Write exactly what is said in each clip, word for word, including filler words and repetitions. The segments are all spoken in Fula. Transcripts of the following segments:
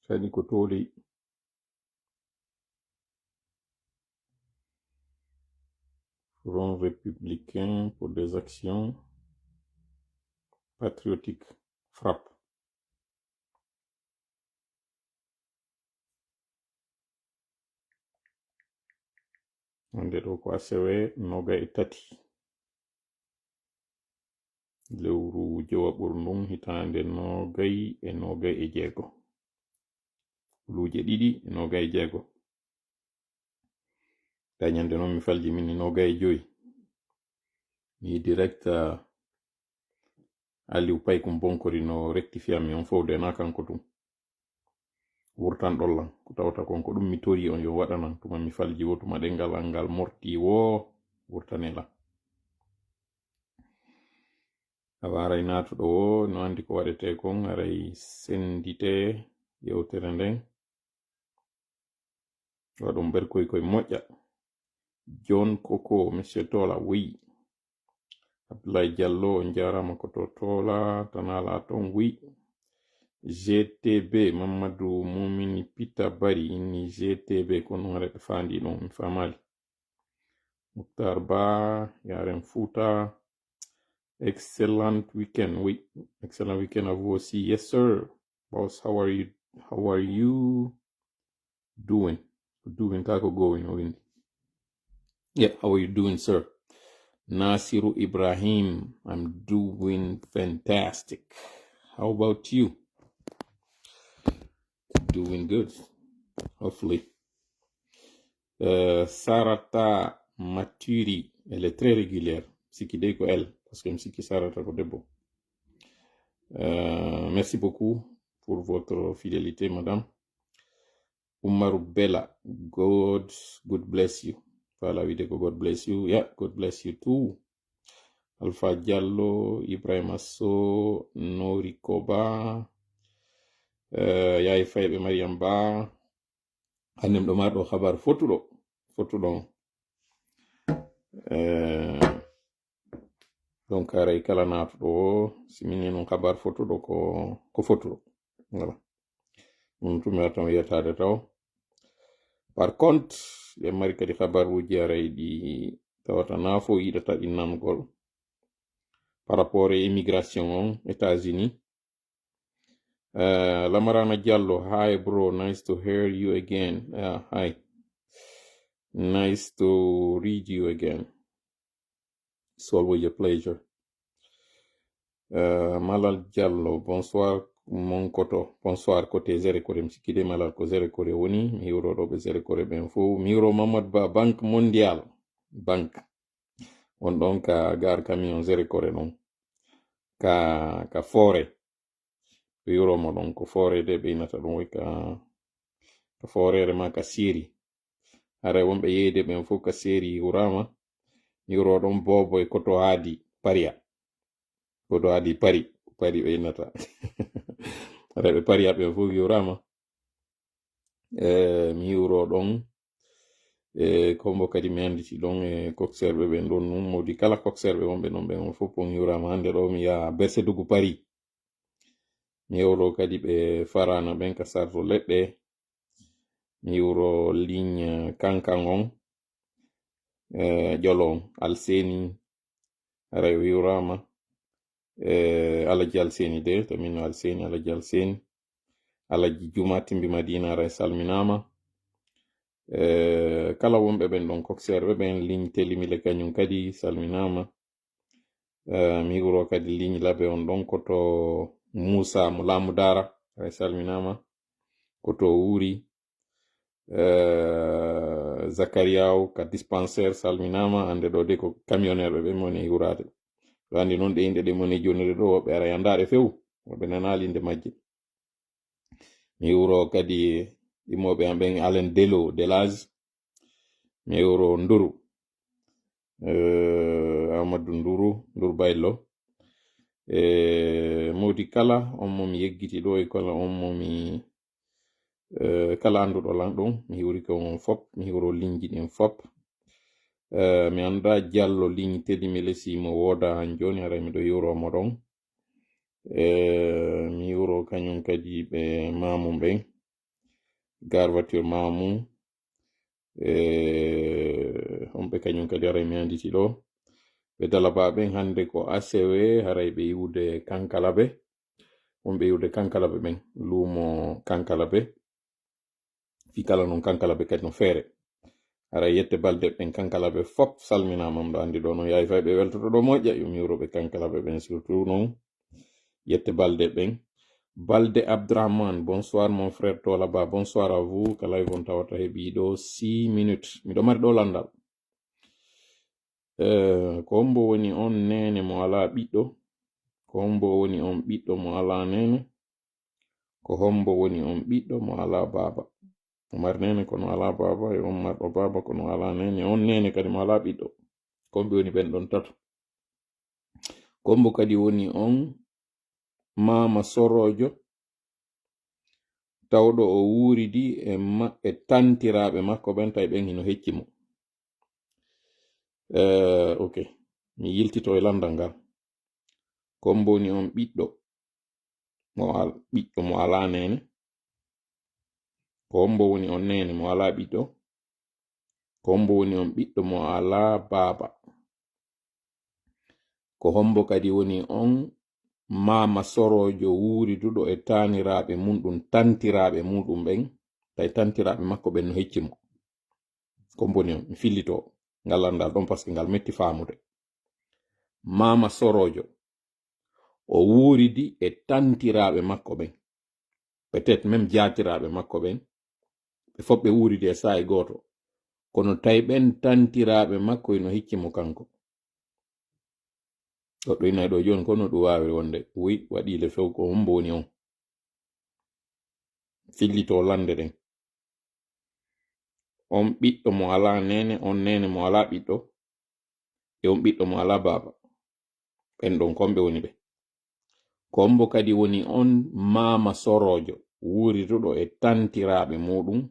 Kadi ko tooli. Front républicain pour des actions patriotiques, FRAPP. Hannde ɗo ko asewe noogay e tati lewru jowaɓuru ndun, hitaande noogay e noogay e jeego. Luuje ɗiɗi e noogay e jeego. Dañande noon mi falji min e noogay e joyi. Mi direct, ah, Aliou Paykum Bonkori no rectifier mi on fof de na kanko tun. Wurtan ɗollan. Ko tawata kon ko ɗum mi tori on yo waɗanan. Tuma mi falji wo tuma ɗengal an ngal morti wo wurtanela. Awa aray naatuɗo wo no andi ko waɗete kon, aray sendite yewtere nden. Waɗum ɓerkoy koy moƴƴa. John Koko, Monsieur Tola, oui. Abdoulaye Diallo, on jaaraama ko to Tola, Tanala ton, oui. G T B, Mamadou Moumini Pita Bari, inni G T B, ko noon reɓe faandi ɗon, mi faamaali. Muktar Ba, Yaren Fouta, excellent weekend, oui. Excellent weekend à vous aussi. Yes, sir. Boss, how are you? How are you doing? Doing, kako going, o windi. Yeah, how are you doing, sir? Nasiru Ibrahim, I'm doing fantastic. How about you? Doing good, hopefully. Euh, Sarata Maturi, elle est très régulière. Sikki dey ko elle, parce que mi sikki Sarata ko debbo. Euh, merci beaucoup pour votre fidélité, madame. Umaru Bela, God, God bless you. Fala wide ko God bless you. Yeah, God bless you too. Alpha Diallo, Ibrahima Sow, Nori Koba, euh, Yaay Fayɓe Mariam Ba. Annem ɗo ma ɗo habar fotuɗo, fotuɗo on. Euh, donc, aray kala naatuɗo o, si min ni non habar fotuɗo ko, ko fotuɗo. Voilà. Ɗum tun mi wata on yetaade taw. Par contre, ɓe mari kadi habaruuji aray ɗi tawata na fof yiɗata ɗi nangol. Par rapport e immigration on, États-Unis. Euh, Lamarana Diallo, hi bro, nice to hear you again. Uh, hi. Nice to read you again. It's always a pleasure. Euh, Malal Diallo, bonsoir, mon koto. Bonsoir, côté Zéro Corée. Mi sikki de Malal ko Zéro Corée woni. Mi hiwro ɗo ɓe Zéro Corée ɓen fof. Mi hiwro Mamadou Ba, Banque Mondiale. Banque. On ɗon ka gar camion Zéro Corée ɗon. Ka, ka foore. Ɓe yuroo mo ɗon ko foore de ɓe innata ɗum woy ka, ka fooreere ma ka seeri. Haray wonɓe yeeyde ɓen fof ka seeri yuraama. Yuroo ɗon boobo e koto haadi pariya. Koto haadi pari, pari ɓe innata. Haray ɓe pariya ɓen fof yuraama. E, mi hiwro ɗon. E, kombo kadi mi annditi ɗon e kokserɓe ɓen ɗon nun. Modi kala kokserɓe wonɓe ɗon ɓen on fof on hiwraama. Hannde ɗo mi yaha Berse Dugu Paris. Mi hiwro kadi ɓe Farana ɓen ka sarto leɗɗe. Mi hiwro ligne Kankan on. E, Jolo on. Alseni. Haray o hiwraama. E, Alaji Alseni de, to min Alseni, Alaji Alseni. Alaji Juma Timbi Madina, haray salminaama. E, kala wonɓe ɓen ɗon kokserɓe ɓen, ligne Telimile kañum kadi salminaama. E, mi hiwro kadi ligne Labe on ɗon ko to Moussa mo Laamu Daara, haray salminaama. Ko to o wuuri. Eh, Zakariyaw ka dispensaire salminaama, hannde ɗo de ko camionneur ɓe ɓe moni e huraade. Ɗo anndi noon ɗe innde ɗe moni jooni ɗo, woɓɓe ara yanndaade few, woɓɓe nanaali innde majje. Mi hiwro kadi immooɓe am ɓen, Alain Delo, Delage. Mi hiwro Nduru. Eh, Amadou Nduru, Nduru Baylo. Eh, mawdi kala, on mo mi yeggiti ɗo e kala on mo mi, eh, kala annduɗo lan ɗum, mi hiwrike on fop, mi hiwro ligne ji ɗin fop. Eh, mi annda Jallo ligne Teddy mi lesi mo wooda han jooni, haray miɗo hiwro mo ɗon. Eh, mi hiwro kañum kadi ɓe maamum ɓen. Gare voiture Mamou, e homɓe kañum kadi haray mi annditi ɗo. Ɓe Dalaba ɓen hannde ko asewe, haray ɓe iwude Kankalabe. Wonɓe iwude Kankalabe ɓen, luumo Kankalabe. Fii kala non Kankalabe kadi no feere. Haray yette balde ɓen Kankalabe fop salminaama, mɗo anndi ɗo non yaay fay ɓe weltoto ɗo moƴƴa, yo mi wuro ɓe Kankalabe ɓen surtout non. Yette balde ɓen. Balde Abdourahmane, bonsoir mon frère Tolaba, bonsoir à vous. Ka live on tawata heɓi ɗo six minutes. Miɗo mari ɗo lanndal. Eh, ko hombo woni on neene mo alaa ɓiɗɗo? Ko hombo woni on ɓiɗɗo mo alaa neene? Ko hombo woni on ɓiɗɗo mo alaa baaba? O mari neene kono alaa baaba, e on marɗo baaba kono alaa neene, on neene kadi mo alaa ɓiɗɗo. Ko homɓe woni ɓen ɗon tato? Ko hombo kadi woni on maama soroojo tawɗo o wuuridi e ma-, e tantiraaɓe makko ɓen, tawi ɓen hino hecci mo? Eh, ok. Mi yiltito e lanndal ngal. Ko hombo woni on ɓiɗɗo mo al-, ɓiɗɗo mo alaa neene? Ko hombo woni on neene mo alaa ɓiɗɗo? Ko hombo woni on ɓiɗɗo mo alaa baaba? Ko hombo kadi woni on maama soroojo wuuriduɗo e taaniraaɓe mum ɗum, tantiraaɓe muɗum ɓen, tawi tantiraaɓe makko ɓen no hecci mo? Ko hombo woni on? Mi fillito ngal lanndal ɗon, parce que ngal metti faamude. Maama soroojo, o wuuridi e tantiraaɓe makko ɓen, peut-être même jaatiraaɓe makko ɓen, ɓe fof ɓe wuuridi e saa'i gooto, kono tawi ɓen tantiraaɓe makko hino hecci mo kanko. Goɗɗo ina e ɗo jooni, kono ɗum waawi wonde, wi, waɗi le few, ko hombo woni on? Fillito lannde ɗen. On ɓiɗɗo mo alaa neene, on neene mo alaa ɓiɗɗo, e on ɓiɗɗo mo alaa baaba. Ɓen ɗon, ko homɓe woni ɓe? Ko hombo kadi woni on maama soroojo wuurituɗo e tantiraaɓe muɗum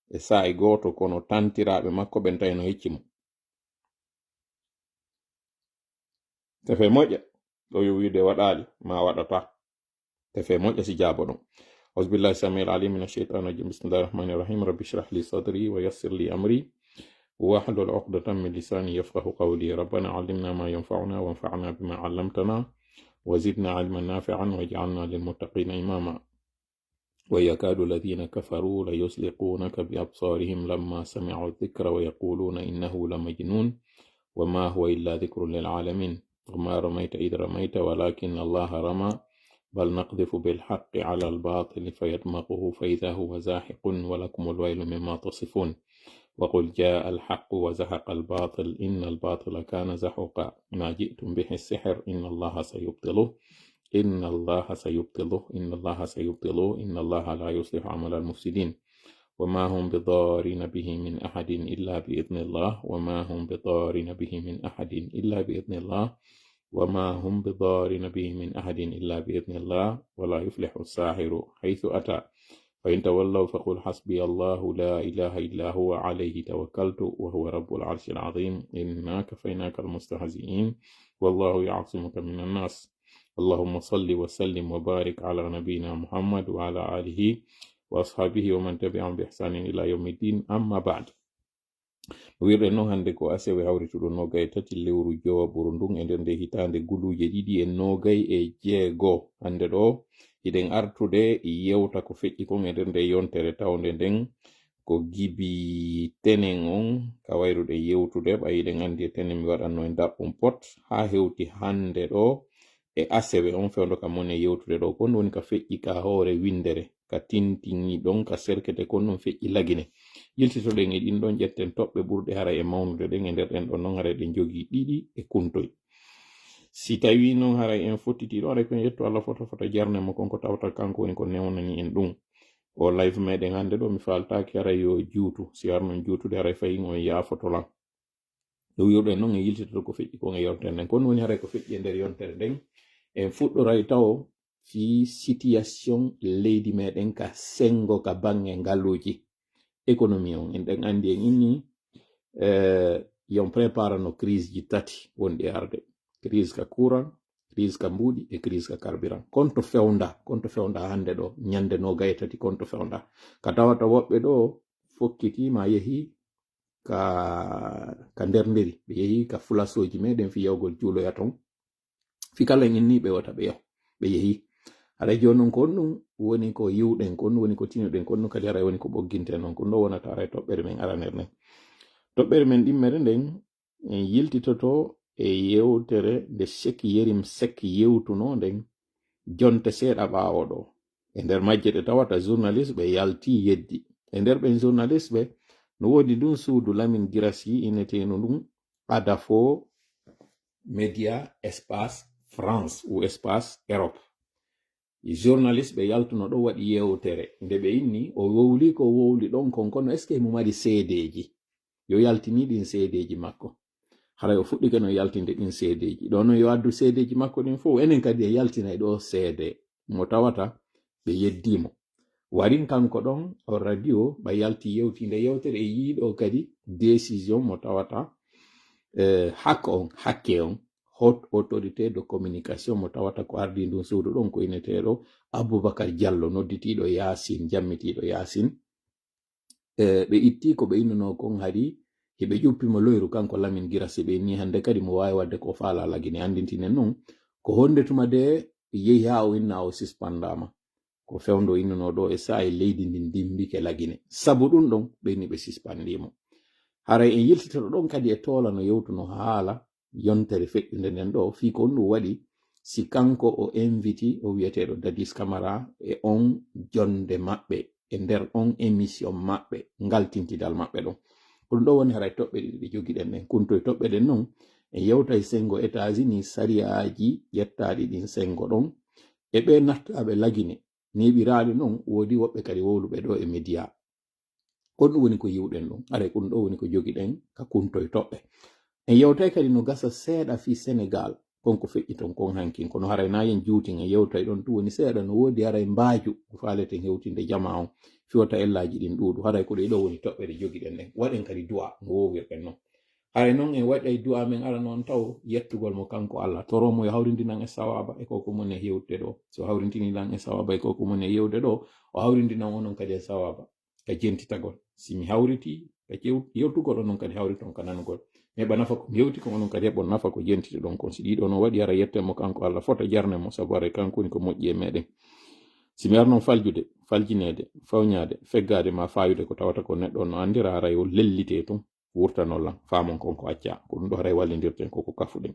e saa'i gooto, kono tantiraaɓe makko ɓen tawi no hecci mo? Tefe moƴƴa, ɗo yo wiide waɗaali, ma waɗata. Tefe moƴƴa si jaabo ɗum. أعوذ بالله السميع العليم من الشيطان الرجيم. بسم الله الرحمن الرحيم. رب اشرح لي صدري ويسر لي أمري واحلل عقدة من لساني يفقه قولي. ربنا علمنا ما ينفعنا وانفعنا بما علمتنا وزدنا علما نافعا واجعلنا للمتقين إماما. ويكاد الذين كفروا ليزلقونك بأبصارهم لما سمعوا الذكر ويقولون إنه لمجنون وما هو إلا ذكر للعالمين. وما رميت إذ رميت ولكن الله رمى. بل نقذف بالحق على الباطل فيدمغه فإذا هو زاحق ولكم الويل مما تصفون. وقل جاء الحق وزهق الباطل إن الباطل كان زهوقا. ما جئتم به السحر إن الله سيبطله. إن الله سيبطله، إن الله سيبطله، إن الله لا يصلح عمل المفسدين. وما هم بضارين به من أحد إلا بإذن الله، وما هم بضارين به من أحد إلا بإذن الله، وما هم بضارين به من أحد إلا بإذن الله، ولا يفلح الساحر حيث أتى. فإن تولوا فقل حسبي الله لا إله إلا هو عليه توكلت وهو رب العرش العظيم. إنا كفيناك المستهزئين. والله يعصمك من الناس. اللهم صل وسلم وبارك على نبينا محمد وعلى آله وأصحابه ومن تبعهم بإحسان إلى يوم الدين. أما بعد. No wi'irɗen non, hannde ko asewe hawrituɗo noogay e tati lewru jowaɓuru ndun e nder nde hitaande guluuje ɗiɗi e noogay e jeego. Hannde ɗo, hiɗen artude yewta ko feƴƴi kon e nder nde yontere tawnde nden ko gibi tenen on ka wayruɗen yewtude, ɓay hiɗen anndi e tenen mi waɗanno en daɓɓum pot, haa hewti hannde ɗo e asewe on fewndo ka mon e yewtude ɗo. Kon woni ka feƴƴi ka hoore winndere, ka tintiŋi ɗon, ka serkete kon ɗum feƴƴi lagine. Yiltitoɗen e ɗin ɗon, ƴetten toɓɓe ɓurɗe haray e mawnude ɗen e nder ɗen ɗon non, haray ɗen jogii ɗiɗi e kuntoy. Si tawii non haray en fottiti ɗon, haray ko en yetto Allah fota fota jarne mo kon ko tawata kanko woni ko newnani en ɗum. O live meɗen hannde ɗo mi faaltaaki haray yo juutu. Si har non juutude haray fayin on yaafoto lan. No wi'uɗen non en yiltitoto ko feƴƴi kon e yontere nden. Kon woni haray ko feƴƴi e nder yontere nden. En fuɗɗoray tawo fii situation leydi meɗen ka sengo ka baŋŋe ngaluuji, économie on. En ɗen anndi en inni, eh, yon préparano crise ji tati wonɗi arde. Crise ka courant, Crise ka mbuuɗi e crise ka carburant. Konto fewnda, konto fewnda hannde ɗo, ñande noogay e tati konto fewnda. Ka tawata woɓɓe ɗo fokkitiima, yehi ka, ka nder nderi, ɓe yehi ka fulasooji meɗen fii yahugol juuloya ton. Fii kala en inni ɓe wota ɓe yahu, ɓe yehi. Haray jooni non ko honɗum woni ko yiwɗen, ko honɗum woni ko tinuɗen, ko honɗum kadi haray woni ko ɓogginten non. Ko ɗum ɗo wonata haray toɓɓere men aranere nden. Toɓɓere men ɗimmere nden, en yiltitoto e yewtere nde Cheikh Yérim Seck yewtuno nden jonte seeɗa ɓaawo ɗo. E nder majje ɗe tawata journaliste ɓe yalti yeddi. E nder ɓen journaliste ɓe no woodi ndun suudu Lamine Guirassy inneteendu ndun Adafo Média Espace France ou Espace Europe. Journaliste ɓe yaltuno ɗo waɗi yewtere. Nde ɓe inni, o wowli ko wowli ɗon kon, kono est-ce que mo mari seedeeji? Yo yaltini ɗin seedeeji makko. Haray o fuɗɗike no yaltinde ɗin seedeeji. Ɗo non yo addu seedeeji makko ɗin fof. Enen kadi e yaltinay ɗo seede mo tawata ɓe yeddii mo. Warin kanko ɗon, o radio, ɓa yalti yewti nde yewtere e yiiɗo kadi décision mo tawata, eh, hak on, hakke on, Haute Autorité de Communication mo tawata ko ardii ndun suudu ɗon ko inneteeɗo Aboubacar Diallo, nodditiiɗo Yaasin, jammitiiɗo Yaasin. E, ɓe itti ko ɓe innunoo kon hari, hiɓe ƴuppi mo loyru kanko Lamine Guirassy, ɓe inni hannde kadi mo waawi waɗde ko faala Lagine. Anndintinen non, ko honde tuma de yehi haa o inna o sispandaama. Ko fewndo innunoo ɗo e saa'i leydi ndin dimmbike Lagine. Sabu ɗum ɗon, ɓe inni ɓe sispandii mo. Haray en yiltitoto ɗon kadi e toola no yewtuno haala yontere feƴƴunde nden ɗo, fii ko ɗum waɗi si kanko o inviti o wi'eteeɗo Dadis Camara e on jonde maɓɓe, e nder on émission maɓɓe, ngal tintidal maɓɓe ɗon. Ko ɗum ɗo woni haray toɓɓe ɗiɗi ɗe jogiɗen ɗen. Kunto e toɓɓe ɗen non, en yewtay senngo États-Unis, sariyaaji ƴettaaɗi ɗin senngo ɗon, e ɓe nattaaɓe Lagine, neeɓiraaɗi non, woodi woɓɓe kadi wowluɓe ɗo e média. Ko ɗum woni ko yiwɗen ɗum. Aray, ko ɗum ɗo woni ko jogiɗen ka kunto e toɓɓe. En yewtay kadi no gasa seeɗa fii Senegal, kon ko feƴƴi ton kon hankin. Kono haray na yen juutin, en yewtay ɗon tun woni seeɗa no woodi haray mbaaju ko faaleten hewtinde jamaa on. Fii wota ellaaji ɗin ɗuuɗu. Haray ko ɗo e ɗo woni toɓɓe ɗe jogiɗen ɗen. Waɗen kadi du'a no woowirɗen non. Haray non en waɗay du'a men ara non taw yettugol mo kanko Allah. Toro mo yo hawrindinan e sawaaba e ko ko mon e hewtude ɗo. So hawrintini lan e sawaaba e ko ko mon e yewde ɗo, o hawrindinan onon kadi e sawaaba ka jentitagol. Si mi hawriti ka jew-, yewtugol, onon kadi hawriton ka nanugol. Mi heɓa nafa ko mi hewti kon, onon kadi heɓon nafa ko jentiti ɗon kon. Si ɗiɗo no waɗi, hara yetten mo kanko Allah fota jarne mo, sabu haray kanko woni ko moƴƴi e meɗen. Si mi arno faljude, faljineede, fawñaade, feggaade ma faayude ko tawata ko neɗɗo on no anndira, haray o lellite tun, wurtanon lan, faamon kon ko acca. Ko ɗum ɗo haray wallindirten, ko ko kafuɗen.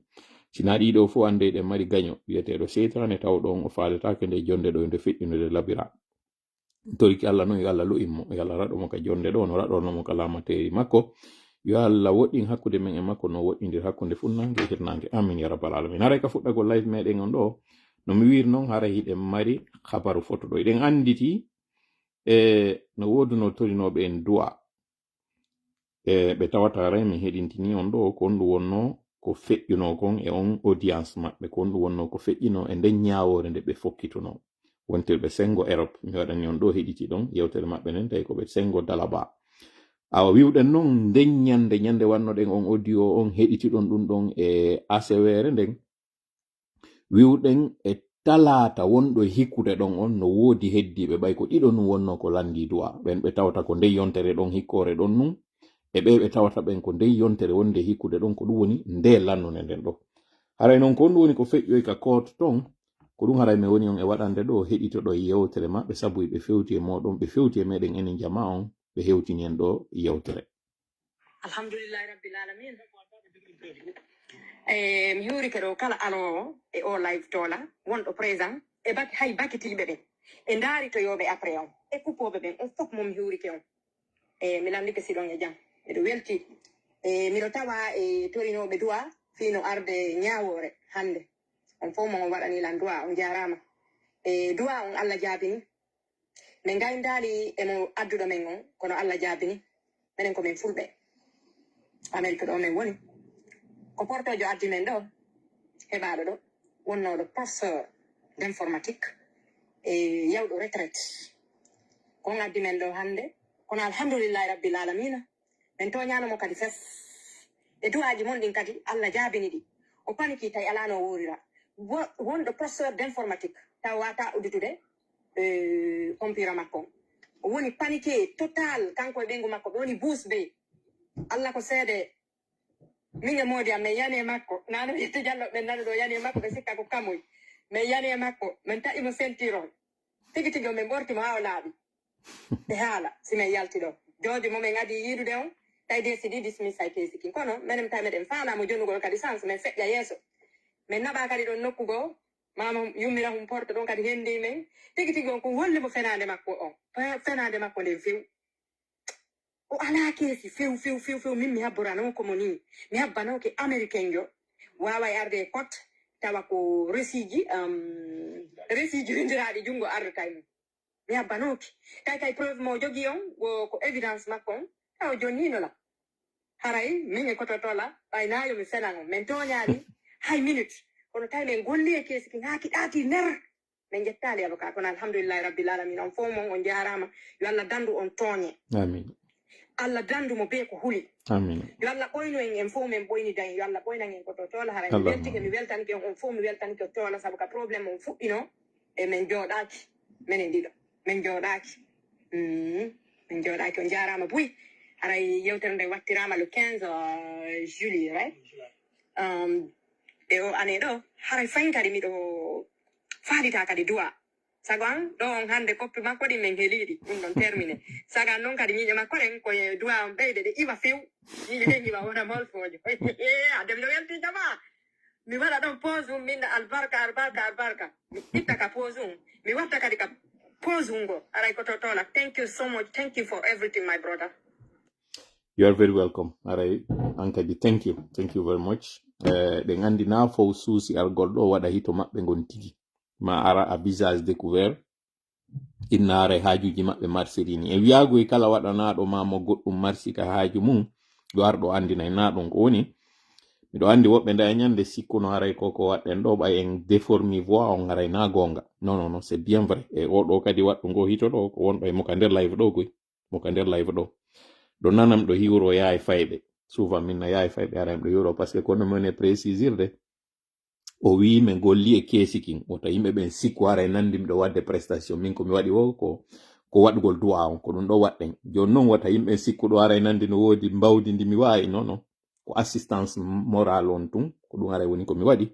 Si na ɗiɗo fof annde eɗen mari gaño, wi'eteeɗo seytaane, tawɗo on o faaletaake nde jonde ɗo, nde feƴƴuno, nde labira. Toriki Allah non, yo Allah lo'in mo, yo Allah raɗo mo ka jonde ɗo, no raɗorno mo ka laamateeri makko. Yo Allah woɗɗin hakkunde men e makko, no woɗɗindir hakkunde funnaange e hirnaange. Amin, ya rabbal alamin. Haray ka fuɗɗagol live meɗen on ɗo, no mi wiiri non, haray hiɗen mari habaru foto ɗo. Eɗen annditi, e no wooduno torinooɓe en du'a. E ɓe tawata haray min heɗintini on ɗo, ko honɗum wonno ko feƴƴuno kon e on audience maɓɓe, ko honɗum wonno ko feƴƴuno e nden ñaawoore nde ɓe fokkituno. Wontirɓe senngo Europe, mi waɗani on ɗo heɗiti ɗon yewtere maɓɓe nden, tawi ko ɓe senngo Dalaba. Awa, wiwɗen non nden ñande, ñande wannoɗen on audio on, heɗitiɗon ɗum ɗon e aseweere nden, wiwɗen e talaata wonɗo e hikkude ɗon on, no woodi heddiiɓe, ɓay ko ɗiɗo nun wonno ko lanndii du'a. Ɓen ɓe tawata ko ndey yontere ɗon hikkoore ɗon nun, e ɓe ɓe tawata ɓen ko ndey yontere wonde hikkude ɗon, ko ɗum woni nde lannunde nden ɗo. Haray non ko ɗum woni ko feƴƴoy ka koot ton, ko ɗum haray mi woni on e waɗande ɗo, heɗitoɗo e yewtere maɓɓe, sabu ɓe fewti e mooɗon, ɓe fewti e meɗen enen jamaa on, ɓe hewtini en ɗo yewtere. Alhamdulillahi Rabbil Alamin. E, mi huurike ɗo kala aloowo e o live toola, wonɗo présent, e bak-, hay bakitiiɓe ɓe, e ndaari to yooɓe après on, e kuppooɓe ɓen, on fof mo mi huurike on. E, mi lanndike siɗon e jam. Miɗo welti. E, miɗo tawa e torinooɓe du'a fii no arde ñaawoore hannde. On fof mo on waɗani lan du'a, on jaaraama. E, du'a on Allah jaabini. Min ngayndaali e mo adduɗo men on, kono Allah jaabini. Menen ko min fulɓe. Amérique ɗo min woni. Ko portojo addi men ɗo, heɓaaɗo ɗo, wonnooɗo professeur d'informatique e yawɗo retraite. Ko on addi men ɗo hannde, kono alhamdulillahi rabbil alamina, min tooñaano mo kadi fes. E du'aaji mon ɗin kadi, Allah jaabini ɗi. O paniki tawi alaa no o wuurira. Wo- wonɗo professeur d'informatique taw wata uditude eh, computer makko. O woni paniqué total kanko e ɓeyngu makko, ɓe woni bouche bée. Allah ko seede. Min e moodi am min yani e makko, nano yette jallo ɓen nano ɗo yani e makko, ɓe sikka ko kamuy. Min yani e makko, min taƴi mo sentirol. Tigi tigi o min ɓorti mo haa o laaɓi. Ɓe haala si min yalti ɗo, joojo mo min adi yiidude on, tawi desidi dismissay kesikin. Kono menen tawi meɗen faala mo jonugol kadi sans min feƴƴa yeeso. Min naɓa kadi ɗon nokku goo, mama yummira hum porte ɗon kadi hendi min. Tigi tigi on ko holli mo fenaande makko on. Fe- fenaande makko nden few. O alaa keesi few few few few. Min mi habboranoko mo ni, mi habbanooke américain jo. Waaway arde e kot tawa ko resiji um, resiji windiraaɗi junngo ardata e mum. Mi habbanooke. Tawi kay preuve mo jogii on wo ko évidence makko on, taw jonnino la. Haray min e kototola ɓay nayo mi fenan on, min tooñaali hay minute. Kono tawi min golli e keesi ki ngaaki ɗaati ner. Min jettaali avocat, kono alhamdulillahi rabbil alamin. On fof mon on jaarama. Yo Allah dandu on tooñe. Amin. Allah dandu mo bee ko huli. Amin. Yo Allah ɓoynu en, en fof min ɓoyni dañ. Yo Allah ɓoynan en kototola. Haray mi Allahumma weltike, mi weltanike on, on fof mi weltanike tola, sabu ka problème on fuɗɗino e min jooɗaaki. Minen ɗiɗo min jooɗaaki. Mm, min jooɗaaki. On jaarama buy. Haray yewtere nde wattirama le quinze euh, juillet, right? Um, e o année ɗo haray fayin kadi miɗo faalita kadi duwa. Sago an ɗo on hannde koppi makko ɗin min heliɗi ɗum ɗon terminé. Sago an noon kadi ñiiƴe makko ɗen ko e duwa on ɓeyde ɗe iwa few. Ñiiƴe ɗen iwa wona molfoojo. A dem no welti jama. Mi waɗa ɗon pause um, min albarka, albarka, albarka. Mi itta ka pause um. Mi watta kadi ka pause um go. Aray ko totola. Thank you so much. Thank you for everything, my brother. You are very welcome. Aray, an kadi, thank you. Thank you very much. Eh, ɗen anndi na fow suusi argol ɗo waɗa hito maɓɓe ngon tigi. Ma ara a visage découvert. Inna aray haajuji maɓɓe marsirini. E wiyago e kala waɗanaɗo ma mo goɗɗum marsi ka haaju mum, yo ar ɗo anndinay na ɗum ko woni. Miɗo anndi woɓɓe nda e ñande sikkuno haray ko ko waɗɗen ɗo ɓay en déformi voix on haray na goonga. Non, non, non, c'est bien vrai. E o ɗo kadi waɗɗo ngo hito ɗo ko wonɗo e mo ka nder live ɗo goy. Mo ka nder live ɗo. Ɗo nanam ɗo hiwro yaay fayɓe. Souvent min na yaay fayɓe haray ɗo hiwro parce que kono mone précisirde. O wii min golli e keesi kin. Wota yimɓe ɓen sikku haray nanndi miɗo waɗde prestation. Min ko mi waɗi wo ko ko waɗugol du'a on. Ko ɗum ɗo waɗɗen. Jooni noon wota yimɓe sikku ɗo haray nanndi no woodi mbawdi ndi mi waawi. Non, non. Ko assistance morale on tun. Ko ɗum haray woni ko mi waɗi.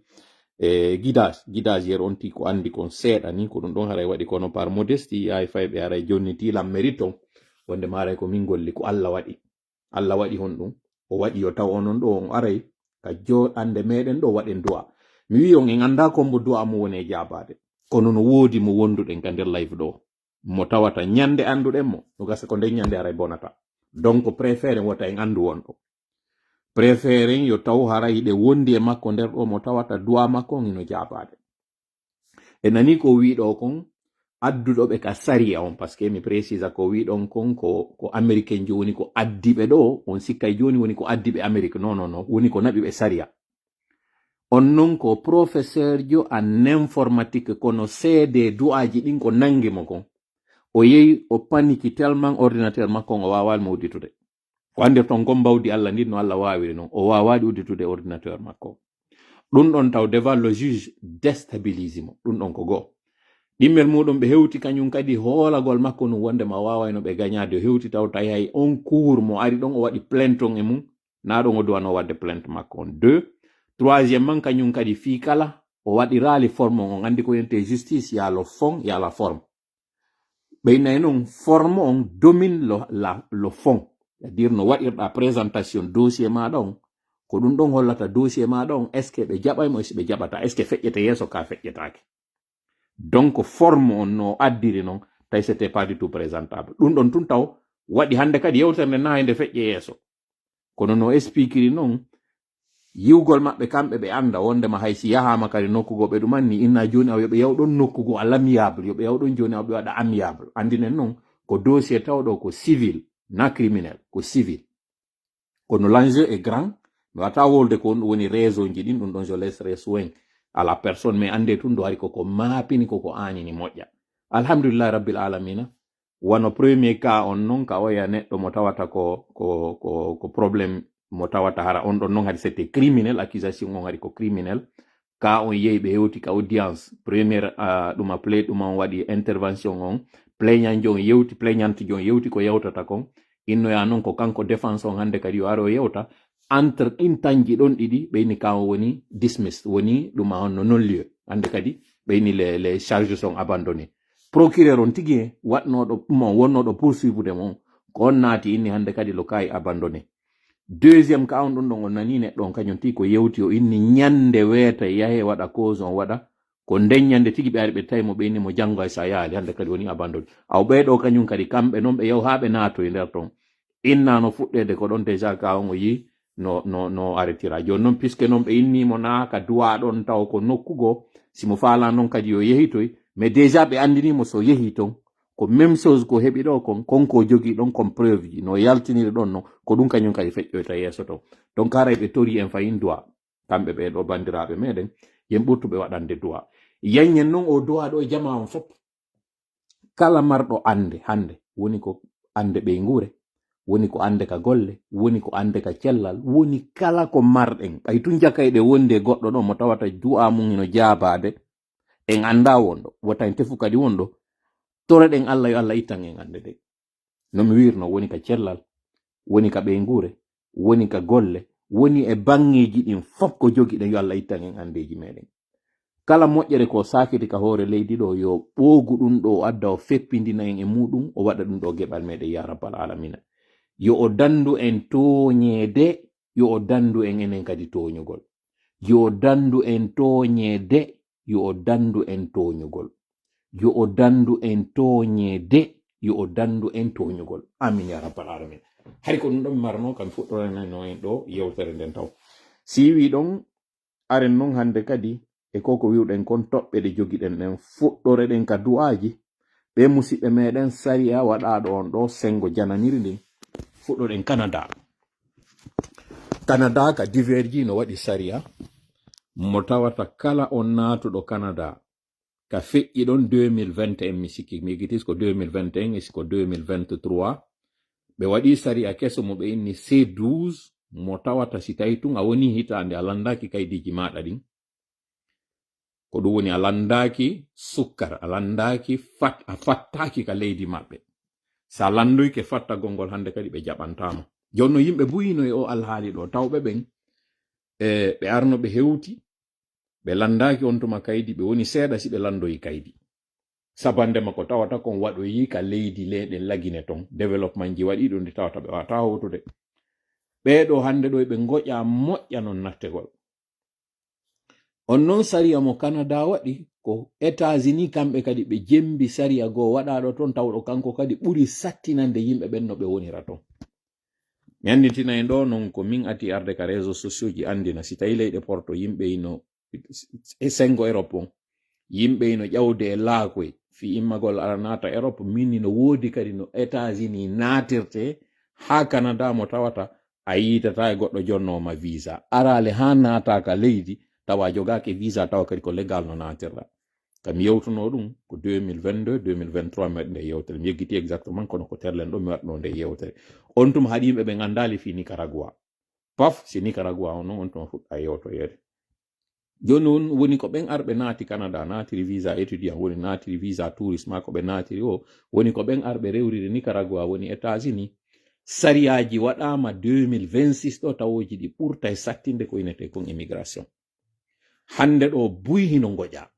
E guidage, guidage yer on ti ko anndi kon seeɗa ni. Ko ɗum ɗon haray waɗi kono par modestie yaay fayɓe haray jonniti lam mérite on. Wonde ma haray ko min golli ko Allah waɗi. Allah waɗi honɗum? O waɗi yo taw onon ɗo on aray ka jooɗande meɗen ɗo waɗen du'a. Mi wi'i on en annda ko mbo du'a mo woni e jaabaade. Kono no woodi mo wonduɗen ka nder live ɗo. Mo tawata ñande annduɗen mo, no gasa ko nden ñande haray bonata. Donc préféré wota en anndu wonɗo. Préféré yo taw haray hiɗe wondi e makko nder ɗo mo tawata du'a makko on hino jaabaade. E nani ko wiɗo kon adduɗo ɓe ka sariya on, parce que mi précisa ko wiɗon kon ko, ko américain jo woni ko addiɓe ɗo, on sikkay joni woni ko addiɓe Amérique. Non, non, non, woni ko naɓi ɓe sariya. On non ko professeur jo en informatique kono seede du'aji ɗin ko nangi mo kon. O yehi o paniki tellement ordinateur makko on o waawali mo udditude. Ko anndirton kon mbawdi Allah ndin no Allah waawiri non. O waawaɗi udditude ordinateur makko. Ɗum ɗon taw devant le juge déstabilise mo. Ɗum ɗon ko goo. Ɗimmel muɗum ɓe hewti kañum kadi hoolagol makko num wonde ma waawayno ɓe gañaade o hewti taw tawi hay on cour mo ari ɗon o waɗi plainte on e mum. Na ɗon o duwano waɗde plainte makko on. Deux, troisième man kañum kadi fii kala o waɗiraali forme on. On anndi ko wiyetee justice, y a le fond, y a la forme. Ɓeynay noon forme on domine lo, la, lo fond. C'est-à-dire no waɗirɗa présentation dossier maɗa on, ko ɗum ɗon hollata dossier maɗa on est ce que ɓe jaɓay mo, est ce que ɓe jaɓata, est ce que feƴƴete yeeso ka feƴƴetaake. Donc forme on no addiri noon tawi c'était pas du tout présentable. Ɗum ɗon tun taw waɗi hannde kadi yewtere nde nahay nde feƴƴe yeeso. Kono no expliquiri noon yiwgol maɓɓe kamɓe ɓe annda wondema hay si yahaama kadi nokku goo ɓe ɗumanni inna jooni aw yoɓe yaw ɗon nokku goo à l'amiable, yoɓe yaw ɗon jooni aw ɓe waɗa amiable. Anndinen noon ko dossier tawɗo ko civil na criminel, ko civil. Kono l'enjeu est grand. Mi wata wolde ko on ɗum woni raison ji ɗin, ɗum ɗon je laisserai soin à la personne, mais annde tun do hari koko maapini koko aanini moƴƴa. Alhamdulillahi rabbil alamina. Wano premier cas on non ka oya neɗɗo mo tawata ko ko ko ko problème mo tawata hara on ɗon non hari c'était criminel, accusation on hari ko criminel. Ka on yehi ɓe hewti ka audience première, uh, ɗum a play ɗum on waɗi intervention on, plaignanjo on yewti, plaignantejo on yewti ko yewtata kon. Innoya noon ko kanko défense on hannde kadi yo aro yewta. Entre ɗin tanji ɗon ɗiɗi ɓeyni ka on woni dismissed, woni ɗum a on no non lieu. Hannde kadi ɓeyni les, les charges sont abandonnées. Procureur on tigi en waɗnoɗo mo wonnoɗo poursuivre mo, ko on naati inni hannde kadi lo kayi abandonné. Deuxième ka on ɗum ɗon on nani neɗɗo on kañum ti ko yewti o inni ñande weeta yahe waɗa cause on waɗa, ko nden ñande tigi ɓe ari ɓe tawi mo ɓe inni mo janngo hay sa yaali hannde kadi woni abandonné. Aw ɓeyɗo kañum kadi kamɓe noon ɓe yaw haa ɓe naatoy nder ton. Inna no fuɗɗeede ko ɗon déjà ka on o yi no, no, no arrêtira. Jooni noon puisque noon ɓe inni mo na ka duwa ɗon taw ko nokkugo, si mo faala noon kadi yo yehitoy, mais déjà ɓe anndini mo so yehi ton, ko même chose ko heɓi ɗo kon, kon ko jogi ɗon kon preuve ji, no yaltiniri ɗon no, ko ɗum kañum kadi feƴƴoyta yeeso ton. Donc haray ɓe tori en fayin duwa, kamɓe ɓe ɗo banndiraaɓe meɗen, yen ɓurtuɓe waɗande duwa. Yanyen noon o duwa ɗo e jama on fof. Kala marɗo annde hannde, woni ko annde ɓeynguure, woni ko annde ka golle, woni ko annde ka cellal, woni kala ko marɗen. Ɓay tun jakayɗe wonde goɗɗo ɗo mo tawata du'a mum hino jaabaade, en annda wonɗo, wota en tefu kadi wonɗo, toroɗen Allah yo Allah ittan en annde de. No mi wirno, woni ka cellal, woni ka ɓeynguure, woni ka golle, woni e baŋŋeeji ɗin fof ko jogiɗen, yo Allah ittan en anndeeji meɗen. Kala moƴƴere ko saakiti ka hoore leydi ɗo, yo ɓoogu ɗum ɗo o adda o feppindina en e muɗum, o waɗa ɗum ɗo geɓal meɗen, ya rabbal alamina. Yo o dandu en tooñeede, yo o dandu en enen kadi tooñugol. Yo o dandu en tooñeede, yo o dandu en tooñugol. Yo o dandu en tooñeede, yo o dandu en tooñugol. Amin ya rabbal alamina. Hari ko ɗum ɗo mi marno, kam fuɗɗoranayno en ɗo yewtere nden taw. Si wi ɗon, aren non hannde kadi e ko ko wiwɗen kon toɓɓe ɗe jogiɗen ɗen, fuɗɗoreɗen ka du'aaji. Ɓe musiɓɓe meɗen sariya waɗaaɗo on ɗo sengo jananiri ndin. Fuɗɗoɗen Canada. Canada ka diverji no waɗi sariya mo tawata kala on naatuɗo Canada ka feƴƴi ɗon deux mille vingt et un, mi sikki, mi yejjitii ko deux mille vingt et un e siko deux mille vingt-trois, ɓe waɗi sariya keso mo ɓe inni C douze, mo tawata si tawi tun a woni hitaande a landaaki kaydiiji maaɗa ɗin, ko ɗum woni a landaaki sukkar, a landaaki fat-, a fattaaki ka leydi maɓɓe. Sa landoyke fattagol ngol hannde kadi ɓe jaɓantaama. Jooni no yimɓe buyino e o alhaali ɗo, tawɓe ɓen, e, ɓe arno ɓe hewti, ɓe landaaki on tuma kaydi, ɓe woni seeɗa si ɓe landoyi kaydi. Sabande ma ko tawata kon waɗoyi ka leydi leyɗe lagine ton, développement ji waɗi ɗum ɗi tawata ɓe wata howtude. Ɓee ɗo hannde ɗo ɓe ngoƴa moƴƴa non nattegol. On non sariya mo Canada waɗi, ko États-Unis kamɓe kadi ɓe jembi sariya goo waɗaaɗo ton, tawɗo kanko kadi ɓuri sattinande yimɓe ɓen no ɓe wonira ton. Mi annditina en ɗo non ko min ati arde ka réseaux sociaux ji anndina, si tawi leyɗe porto yimɓe ino e sengo Europe on, yimɓe ino ƴawde e laakoy, fi immagol ara naata Europe, min ino woodi kadi no États-Unis naatirte haa Canada mo tawata a yiitata e goɗɗo jonnooma visa. Araale haa naata ka leydi, tawa a jogaaki visa, tawa kadi ko légal no naatirɗa. Kam yewtuno ɗum ko deux mille vingt-deux, deux mille vingt-trois mi waɗi nde yewtere. Mi yeggiti exactement kono ko terlen ɗo mi waɗno nde yewtere. On tuma haɗi yimɓe ɓe nganndaali fii Nicaragua. Paf, si Nicaragua on non, on tuma fuɗɗa yewtoyeede. Jooni on woni ko ɓen arɓe naati Canada, naatiri visa étudiant, woni naatiri visa touriste ma ko ɓe naatiri o, woni ko ɓen arɓe rewriri Nicaragua, woni États-Unis. Sariyaaji waɗaama deux mille vingt-six ɗo tawooji ɗi ɓurta e sattinde ko inete kon immigration. Hannde ɗo buy hino ngoƴa.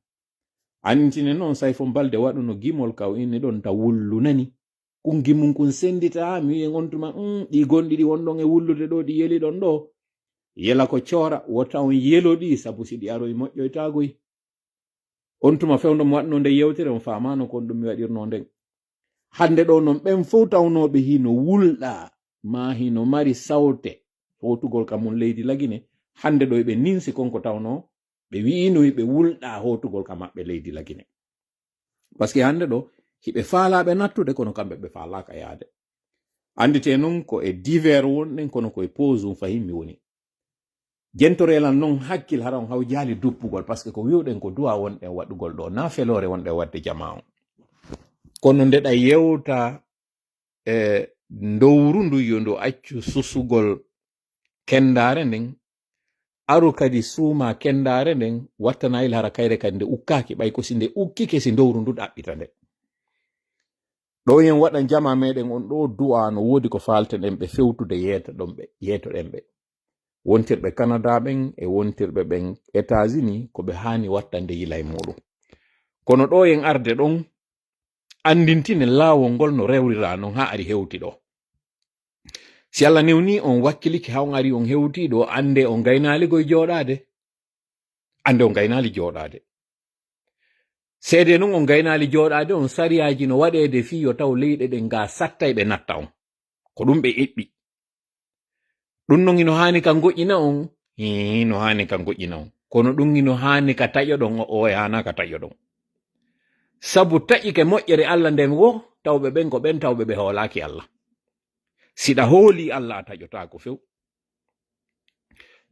Anntine noon Sayfo Balde waɗuno gimol ka o inni ɗon ta wullu nani. Kun gimum kun sendita, mi wi'en on tuma, mm, ɗi gonɗi ɗi wonɗon e wullude ɗo, ɗi yeli ɗon ɗo. Yela ko coora, wota on yelo ɗi, sabu si ɗi aroy moƴƴoytaagoy. On tuma fewndo mo waɗno nde yewtere, on faamaano kon ɗum mi waɗirno nden. Hannde ɗo noon ɓen fow tawnooɓe hino wulɗa, maa hino mari sawte, hootugol ka mun leydi Lagine, hannde ɗo eɓe ninsi kon ko tawnoo ɓe wi'inoyi ɓe wulɗa hootugol ka maɓɓe leydi Lagine. Parce que hannde ɗo, hiɓe faalaaɓe nattude, kono kamɓe ɓe faalaaka yaade. Anndite noon ko e divers wonɗen, kono ko e pause um fahin mi woni. Jentorelan noon hakkil hara on hawjaali duppugol, parce que ko wi'uɗen ko duwa wonɗen waɗugol ɗo, na feloore wonɗen waɗde jamaa on. Kono ndeɗa yewta e ndowru ndu yo ndu accu susugol kendaare nden, aru kadi suuma kenndaare nden, wattana il hara kayre kadi nde ukkaaki, ɓay ko si nde ukkike, si ndowru ndu ɗaɓɓita nde. Ɗo yen waɗan jama meɗen on ɗo du'a, no woodi ko faalteɗen ɓe fewtude yeeto ɗon ɓe, yeetoɗen ɓe. Wontirɓe Canada ɓen e wontirɓe ɓen États-Unis, ko ɓe haani wattande yila e muɗum. Kono ɗo yen arde ɗon, anndintinen laawol ngol no rewrira non haa ari hewti ɗo. Si Allah newni on wakkiliki haa on ari on hewti ɗo, annde on gaynaali goy jooɗaade. Annde on gaynaali jooɗaade. Seede non on gaynaali jooɗaade on, sariyaaji no waɗeede fii yo taw leyɗe ɗen ga sattay ɓe natta on. Ko ɗum ɓe eɓɓi. Ɗum non hino haani ka ngoƴƴina on? Hii, no haani ka ngoƴƴina on. Kono ɗum hino haani ka taƴoɗon o, o e haana ka taƴoɗon. Sabu taƴike moƴƴere Allah nden wo, tawɓe ɓen ko ɓen tawɓe ɓe hoolaaki Allah. Siɗa hooli Allah a taƴotaako few.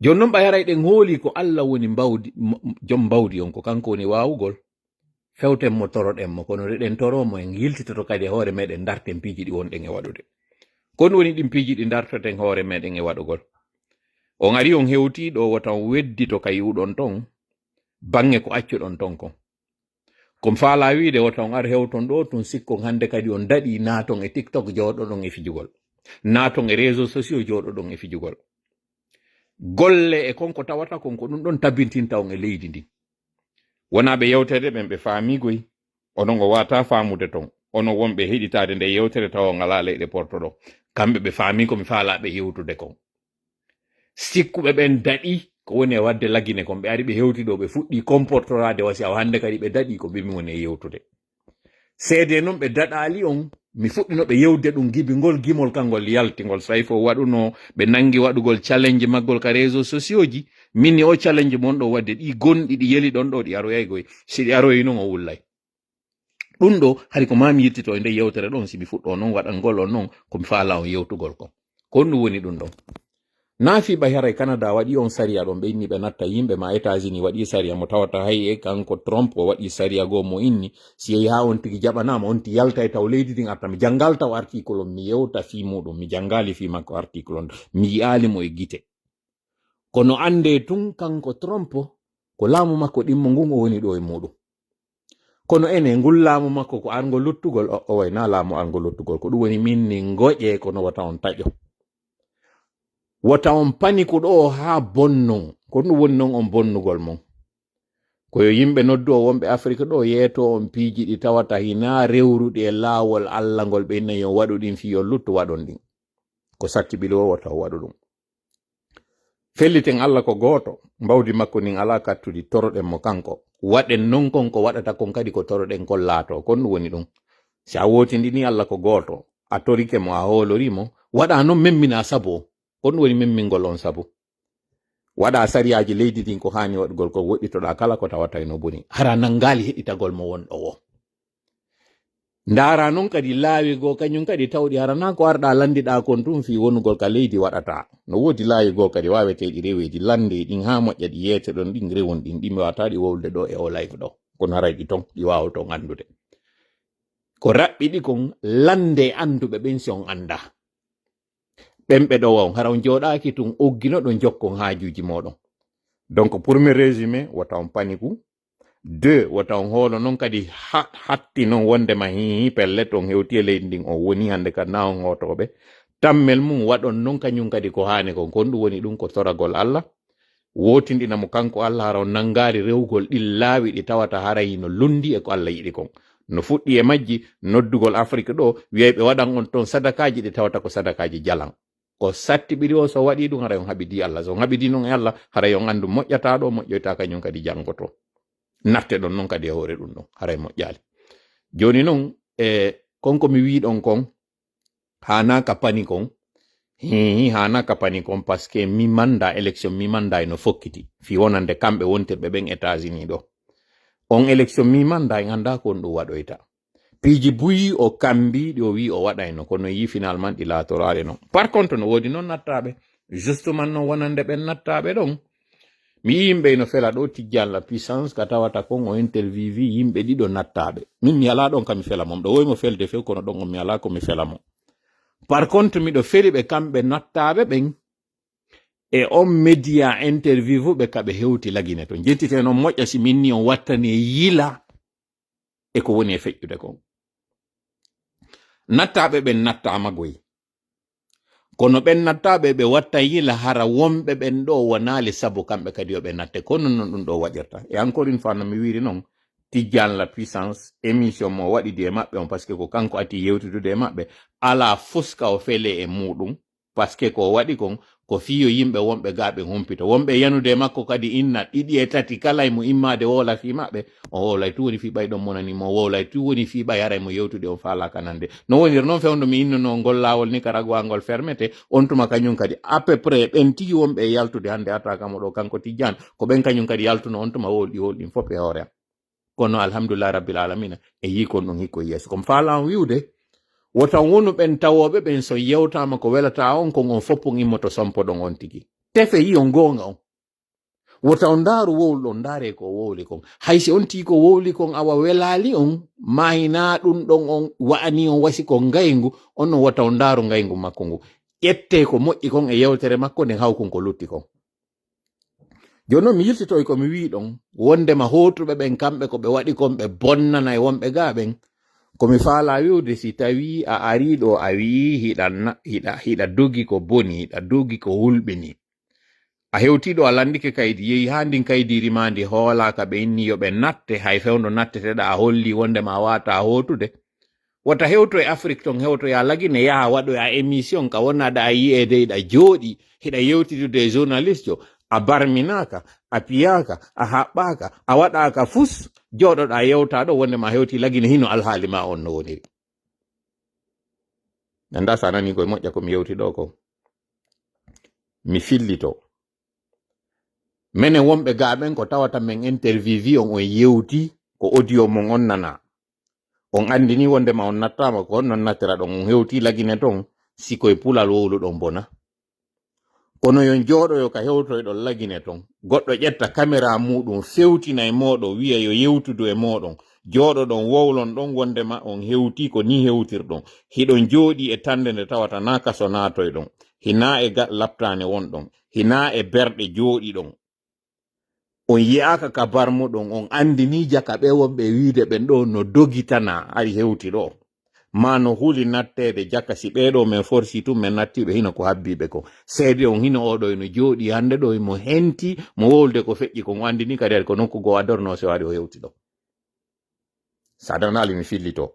Jooni non ɓay haray ɗen hooli ko Allah woni mbawdi, mo-, jom mbawdi on, ko kanko woni waawugol. Fewten mo, toroɗen mo, kono nde ɗen toroo mo, en yiltitoto kadi e hoore meɗen, darten piiji ɗi wonɗen e waɗude. Ko ɗum woni ɗin piiji ɗi dartoten hoore meɗen e waɗugol. On ari on hewti ɗo, wota on weddito ka yi'uɗon ton, baŋŋe ko accuɗon ton kon. Ko mi faalaa wiide, wota on ar hewton ɗo tun, sikkon hannde kadi on daɗi, naaton e TikTok jooɗoɗon e fijugol. Naaton e réseaux sociaux jooɗoɗon e fijugol. Golle e kon ko tawata kon, ko ɗum ɗon tabintinta on e leydi ndin. Wonaa ɓe yewtere ɓen ɓe faamigoy, onon o waata faamude ton. Onon wonɓe heɗitaade nde yewtere tawa on alaa leyɗe portoɗon. Kamɓe ɓe faami ko mi faalaa ɓe yewtude kon. Sikkuɓe ɓen daɗi ko woni e waɗde Lagine kon, ɓe ari ɓe hewti ɗo, ɓe fuɗɗi comportoraade wasi awa hannde kadi ɓe daɗi ko ɓe mi woni e yewtude. Seede non ɓe daɗaali on, mi fuɗɗino ɓe yewde ɗum gibi ngol gimol kangol yalti ngol. So tawi fof waɗuno, ɓe nangi waɗugol challenge maggol ka réseaux sociaux ji, min ni o challenge mon ɗo waɗde ɗi gonɗi ɗi yeli ɗon ɗo ɗi aroyay goy. Si ɗi aroyi non o wullay. Ɗum ɗo, hari ko maa mi yiltito e nde yewtere ɗon, si mi fuɗɗo non waɗangol on non, ko mi faala on yewtugol kon. Ko honɗum woni ɗum ɗon? Naa fii ɓay haray Canada waɗi on sariya ɗon, ɓe inni ɓe natta yimɓe, ma États-Unis waɗi sariya mo tawata hay e kanko Trump o waɗi sariya goo mo inni, si yehi haa on tigi jaɓanaama, on ti yalta e taw leydi ndin arta. Mi janngal taw article on, mi yewta fii muɗum, mi janngali fii makko article on, mi yi'aali mo e gite. Kono annde tun kanko Trump, ko laamu makko ɗimmo ngun o woni ɗo e muɗum. Kono ene, ngul laamu makko ko arngo luttugol, o, o wayna laamu arngo luttugol. Ko ɗum woni min ni ngoƴe kono wota on taƴo. Wota on pani ko ɗo haa bonnon. Ko ɗum woni non on bonnugol mon. Ko yo yimɓe noddu o wonɓe Afrik ɗo yeeto on piiji ɗi tawata hinaa rewruɗi e laawol Alla ngol ɓe inna yo waɗu ɗin fii yo luttu waɗon ɗin. Ko satti ɓili o wota o waɗu ɗum. Felliten Alla ko gooto, mbawdi makko ndin alaa kattudi, toroɗen mo kanko. Waɗen non kon ko waɗata kon kadi ko toroɗen kon laatoo. Kon ɗum woni ɗum. Si a wootindini Alla ko gooto, a torike mo, a hoolori mo, waɗa non memmina sabu o. Kon ɗum woni memmingol on sabu. Waɗa sariyaaji leydi ndin ko haani waɗugol ko woɗɗitoɗa kala ko tawata eno boni. Hara nangaali heɗitagol mo wonɗo o. Ndaara non kadi laawi goo kañum kadi tawɗi hara naa ko arɗa lanndiɗa kon tun fii wonugol ka leydi waɗata. No woodi laawi goo kadi waaweteeɗi reweeji lannde ɗin haa moƴƴa ɗi yeete ɗon ɗin rewon ɗin ɗi mi waata ɗi wowlude ɗo e o live ɗo. Kono haray ɗi ton ɗi waawoton anndude. Ko raɓɓiɗi kon lannde annduɓe ɓen si on annda. Ɓen ɓe ɗowa on hara on jooɗaaki tun oggino ɗon jokkon haajuuji mooɗon. Donc premier résumé wota on paniku. Deux, wota on hoolo non kadi ha-, hatti non wondema hihi pellet on hewti e leydi ndin on woni hannde kadi na on hootooɓe. Tammel mum waɗon non kañum kadi ko haani kon. Kon ɗum woni ɗum ko toragol Alla. Wootindina mo kanko Alla hara on nangaali rewugol ɗin laawi ɗi tawata haray no lundi e ko Alla yiɗi kon. No fuɗɗi e majji noddugol Afrik ɗo wiyay ɓe waɗan on ton sadakaaji ɗi tawata ko sadakaaji jalan. Ko sattiɓiri o, so waɗi ɗum, haray on haɓidi Alla. So on haɓidi non e Alla, haray on anndu moƴƴata ɗo, moƴƴoyta kañum kadi janngoto. Natte ɗon non kadi e hoore ɗum ɗon, haray moƴƴaali. Jooni non, e kon ko mi wii ɗon kon, haana ka pani kon, hihi, haana ka pani kon, parce que mi manda, élection mi manda eno fokkiti. Fii wonande kamɓe wontirɓe ɓen États-Unis ɗo. On élection mi manda, en annda ko on ɗum waɗoyta. Piiji buyi o kambi ɗi o wi o waɗayno, kono yi finalement ɗi laatoraade non. Par contre, no woodi non nattaaɓe. Justement non wonande ɓen nattaaɓe ɗon. Mi yi yimɓe ino fela ɗo Tijjaan la puissance ka tawata kon o interviewi yimɓe ɗiɗo nattaaɓe. Min mi alaa ɗon ka mi fela mom. Ɗo woy mo felde few kono ɗon on mi alaa ko mi fela mo. Par contre, miɗo feli ɓe kamɓe nattaaɓe ɓen. E on média interview ɓe ka ɓe hewti lagine to. Jettite non moƴƴa si min ni on wattane yila e ko woni e feƴƴude kon. Nattaaɓe ɓen nattaama goy. Kono ɓen nattaaɓe ɓe watta yila hara wonɓe ɓen ɗo wonaali sabu kamɓe kadi yo ɓe natte. Kono non ɗum ɗo waɗirta. E encore une fois no mi wiiri non, Tijjaan la puissance, émission mo waɗidi e maɓɓe on, parce que ko kanko ati yewtidude e maɓɓe, alaa fuska o fele e muɗum. Parce que ko waɗi kon, ko fii yo yimɓe wonɓe gaa ɓen humpito. Wonɓe yanude e makko kadi inna ɗiɗi e tati kala e mo immaade wowla fii maɓɓe, o wowlay tu woni fii ɓay ɗon monani mo, o wowlay tu woni fii ɓay haray mo yewtude on faalaaka nande. No woniri non fewndo mi innuno ngol laawol Nicaragua ngol fermete, on tuma kañum kadi à peu près ɓen tigi wonɓe e yaltude hannde attaque mo ɗo kanko Tijjaan, ko ɓen kañum kadi yaltuno on tuma wowlɗi wowlɗin fof e hoore am. Kono alhamdulillahi rabbil alamina, e yii kon ɗum hikko yeeso. Komi faalaa on wi'ude, wota wonu ɓen tawooɓe ɓen so yewtaama ko welataa on, kon on fof on immoto sompoɗon on tigi. Tefe yi on goonga on. Wota on ndaaru wowlu ɗon, ndaaree ko o wowli kon. Hay si on tii ko wowli kon awa welaali on, maayinaa ɗum ɗon on wa'ani on wasi ko ngayngu, on non wota on ndaaru ngayngu makko ngu. Ƴettee ko moƴƴi kon e yewtere makko nden haw kon ko lutti kon. Jooni non mi yiltitoy ko mi wii ɗon, wondema hootuɓe ɓen kamɓe ko ɓe waɗi kon ɓe bonnana e wonɓe gaa ɓen. Ko mi faalaa wi'ude si tawii a arii ɗo a wi'ii hiɗa na-, hiɗa, hiɗa dogi ko boni, hiɗa dogi ko hulɓinii. A hewtii ɗo a lanndike kaydi, yehi haa ndin kaydiiri maa ndi hoolaaka ɓe inni yo ɓe natte, hay fewndo natteteɗaa a hollii wondema a waawataa hootude. Wota hewto e Afrik ton, hewto ya Lagine, yaha waɗoya émission ka wona ɗa a yi'eede hiɗa jooɗi, hiɗa yewtidude e journaliste jo, a barminaaka, a piyaaka, a haɓɓaaka, a waɗaaka fus, jooɗoɗa yewta ɗo wonde ma hewti Lagine hino alhaali ma on no woniri. Nanda sa nani koye moƴƴa ko mi yewti ɗo ko. Mi fillito. Menen wonɓe gaa ɓen ko tawata men interview on, on yewti ko audio mon on nana. On anndini wondema on nattaama ko honno nattira ɗon, on hewti Lagine ton, si koye pulal wowluɗon bona. Kono yon jooɗoyo ka hewtoyɗon Lagine ton, goɗɗo ƴetta kamera muɗum fewtina e mooɗon wi'a yo yewtudu e mooɗon, jooɗoɗon wowlon ɗon wondema on hewti ko ni hewtirɗon, hiɗon jooɗi e tannde nde tawata na kaso naatoyɗon, hina e ga-, laptaane wonɗon, hina e berɗe jooɗiɗon. On yi'aaka ka barmuɗon, on anndini jaka ɓe wonɓe wiide ɓen ɗo no dogitana ari hewti ɗo. Ma no huli natteede jaka si ɓee ɗo men forsi tun men nattiiɓe hino ko habbiiɓe ko. Seede on hino oo ɗo ino jooɗi hannde ɗo mo henti mo wowlude ko feƴƴi kon o anndini kadi ari ko nokku goo adorno se waɗi o hewti ɗo. Sa danaali mi fillito.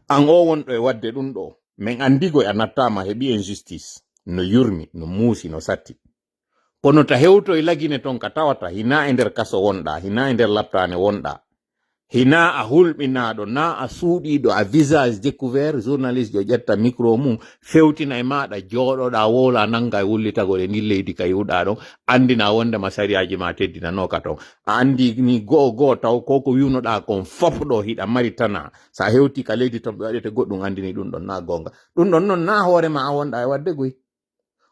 An o wonɗo e waɗde ɗum ɗo, men anndigo a nattaama heɓi injustice, no yurmi, no muusi, no satti. Kono ta hewtoy Lagine ton ka tawata, hina e nder kaso wonɗa, hina e nder laptaane wonɗa, hina a hulɓinaaɗo, na a suuɗiiɗo, a visage découvert, journaliste jo ƴetta micro mum, fewtina e maaɗa, jooɗoɗa, wowla, nannga e wullitagol e ndin leydi ka yi'uɗa ɗon, anndina wondema sariyaaji ma teddinanooka ton. A anndi ni go'o go'o taw ko ko wi'unoɗa kon fof ɗo hiɗa mari tana. Sa hewti ka leydi ton ɓe waɗete goɗɗum anndini ɗum ɗon na goonga. Ɗum ɗon non na hoore ma a wonɗa e waɗde goy.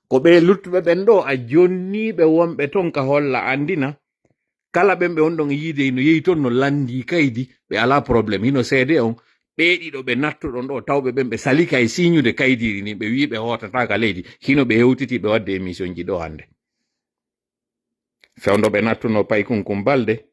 Ko ɓe luttuɓe ɓen ɗo a jonniiɓe wonɓe ton ka holla anndina. Kala ɓen ɓe on ɗon yiide hino yehi ton no lanndi kaydi, ɓe alaa problème. Hino seede on, ɓe ɗiɗo ɓe nattuɗon ɗo, tawɓe ɓen ɓe salika e siiñude kaydiiri ndin, ɓe wi'i ɓe hootataa ka leydi. Hino ɓe hewtiti ɓe waɗde émission ji ɗo hannde. Fewndo ɓe nattuno Paykun Kum Balde,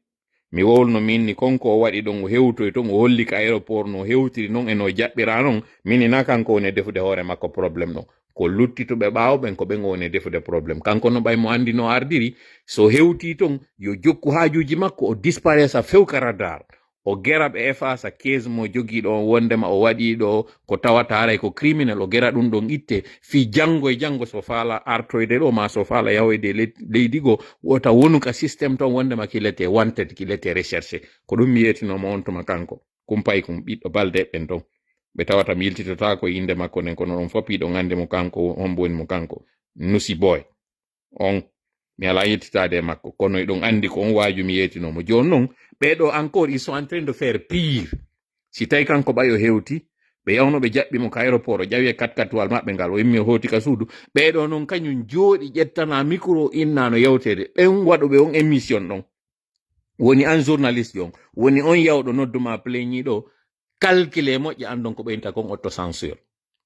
mi wowluno mi inni kon ko o waɗi ɗon, o hewtoy ton, o holli ka aéroport no hewtiri non e no jaɓɓira non, mi inni na kanko woni e defude hoore makko problème ɗon. Ko luttituɓe ɓaawo ɓen, ko ɓen o woni e defude problème. Kanko no ɓay mo anndi no ardiri, so hewti ton, yo jokku haajuuji makko, o disparaît few ka radar. O gera ɓe efface case mo jogiiɗo on wondema o waɗiiɗo ko tawata haray ko criminel, o gera ɗum ɗon itte, fii janngo e janngo so faala artoyde ɗo, ma so faala yahoyde le-, leydi goo, wota wonu ka système ton wondema qu'il était wanted, qu'il était recherché. Ko ɗum mi yeetinooma on tuma kanko. Kumpay kum ɓiɗɗo Balde ɓen ton. Ɓe tawata mi yiltitotaako innde makko nden, kono ɗon fof hiɗon anndi mo kanko, hombo woni mo kanko. Nusi Boy. On, mi alaa yettitaade e makko, kono eɗon anndi ko on waaju mi yeetinoo mo. Jooni non, ɓee ɗoo encore, ils sont en train de faire pire. Si tawi kanko ɓay o hewti, ɓe yawno ɓe jaɓɓi mo ka aéroport, o ƴawi e kat-katuwal maɓɓe ngal, o immi o hooti ka suudu. Ɓee ɗoo non kañum jooɗi ƴettana micro, inna no yewteede. Ɓen waɗuɓe on émission ɗon. Woni an journaliste on, woni on yawɗo nodduma pleñi ɗo, calcule moƴƴa, anndon ko ɓeynta kon autocensure.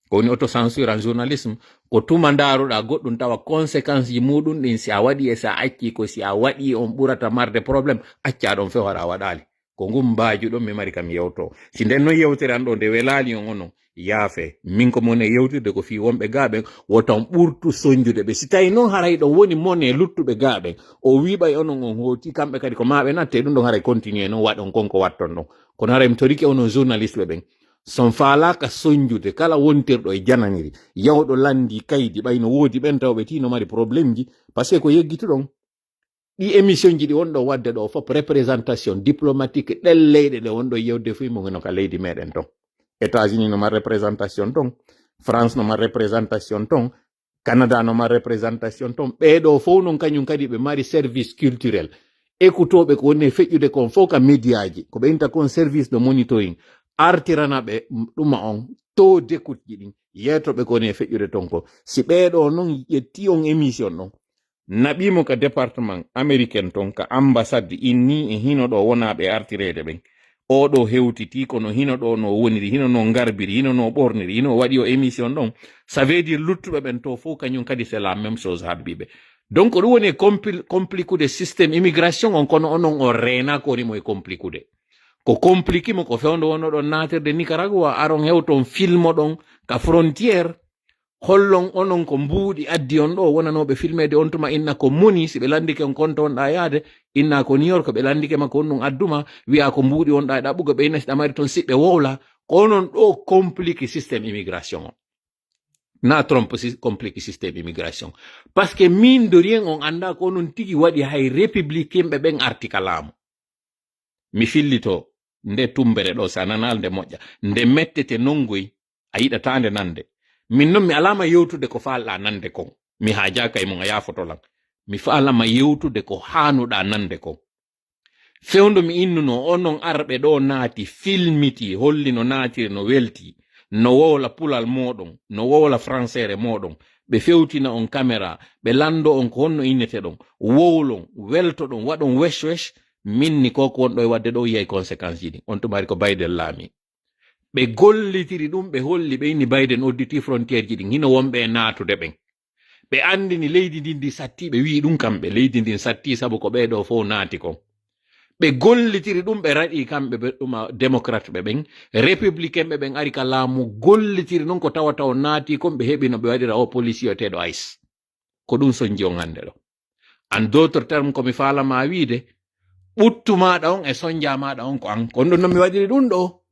Ko woni autocensure en journalisme, ko tuma ndaaruɗaa goɗɗum tawa conséquence ji muɗum ɗin, si a waɗi e si a acci, ko si a waɗi on ɓurata marde problème, acca ɗon few hara a waɗaali. Ko ngun mbaaju ɗon mi mari kam yewto. Si nden non yewtere an ɗo nde welaali on onon, yaafe. Min ko mone yewtirde ko fii wonɓe gaa ɓen, wota on ɓurtu sonjude ɓe. Si tawi non haray ɗon woni mone luttuɓe gaa ɓen, o wiɓay onon on hooti, kamɓe kadi ko maa ɓe natte ɗum ɗon haray continue non waɗon kon ko watton ɗon. Kono haray mi torike onon journaliste ɓe ɓen. Son faalaaka sonjude kala wontirɗo e jananiri, yawɗo landi kaydi, ɓay no woodi ɓen tawɓe tii no mari problème ji, parce que ko yeggituɗon. Ɗi émission ji ɗi wonɗo wadde ɗo fop, représentation diplomatique ɗen leyɗe ɗe wonɗo yewde fii mum hino ka leydi meɗen ton. États-Unis no mari représentation ton, France no mari représentation ton, Canada no mari représentation ton. Ɓeeɗo fow non kañum kadi ɓe mari service culturel. Écoutooɓe ko woni e feƴƴude kon fow ka médiaji, ko ɓe inta kon service de monitoring. Artirana ɓe ɗuma on taux d'écoute ji ɗin. Yeetoɓe ko woni e feƴƴude ton ko. Si ɓeeɗo non ƴetti on émission ɗon, naɓimo ka département américain ton, ka ambassade inni e hino ɗo wonaaɓe artireede ɓen. Oɗo hewtiti kono hino ɗo no woniri, hino no ngarbiri, hino no ɓorniri, hino waɗi o émission ɗon. Ça veut dire luttuɓe ɓen to fow kañum kadi c'est la même chose habbiɓe. Donc ɗum woni compli-, compliqué de système immigration on, kono onon on reena ko woni mo e compliqué de. Ko compliqué mo ko fewndo wonno ɗon naatirde Nicaragua, aron hewton filmo ɗon ka frontière, hollon onon ko mbuuɗi addi on ɗo wonanooɓe filmeede on tuma inna ko moni, si ɓe landike on konto on ɗa yaade, inna ko New York ɓe landike ma ko on ɗum adduma, wi'a ko mbuuɗi on ɗa e ɗaɓɓugo ɓe inna si ɗa mari ton siɓɓe wowla, ko onon ɗo compliqué système immigration on. Na trompe si-, compliqué système immigration. Parce que mine de rien on annda ko onon tigi waɗi hay républicain ɓe ɓen arti ka laamu. Mi fillito nde tumbere ɗo, sa nanal nde moƴƴa. Nde mettete nongoy, a yiɗata nde nande. Min non mi alama yewtude ko faalɗa nande kon. Mi haajaaka e mum, a yaafoto lan. Mi faalama yewtude ko haanuɗa nande kon. Fewndo mi innuno, onon arɓe ɗo naati, filmiti, holli no naatiri, no welti, no wowla pulal moɗon, no wowla françaire moɗon. Ɓe fewtina on caméra, ɓe lando on ko honno innete ɗon, wowlon, welto ɗon, waɗon wesh wesh, min ni ko ko wonɗo e wadde ɗo yiyay conséquence ji ɗin. On tumari ko Biden laami. Ɓe gollitiri ɗum, ɓe holli, ɓe inni Biden odditi frontière ji ɗin, hino wonɓe e naatude ɓen. Ɓe andini leydi ndin ndi satti, ɓe wi'i ɗum kamɓe, leydi ndin satti sabu ko ɓee ɗo fow naati kon. Ɓe gollitiri ɗum, ɓe raɗi kamɓe ɓe ɗuma démocrate ɓe ɓen, républicain ɓe ɓen ari ka laamu, gollitiri non ko tawata o naati kon, ɓe heɓi no ɓe waɗira o police wi'eteeɗo ice. Ko ɗum sonji on hannde ɗo. En d'autres termes, ko mi faalama wiide, ɓuttu maaɗa on e sonja maaɗa on ko an. Ko ɗum ɗon mi waɗiri ɗum ɗo.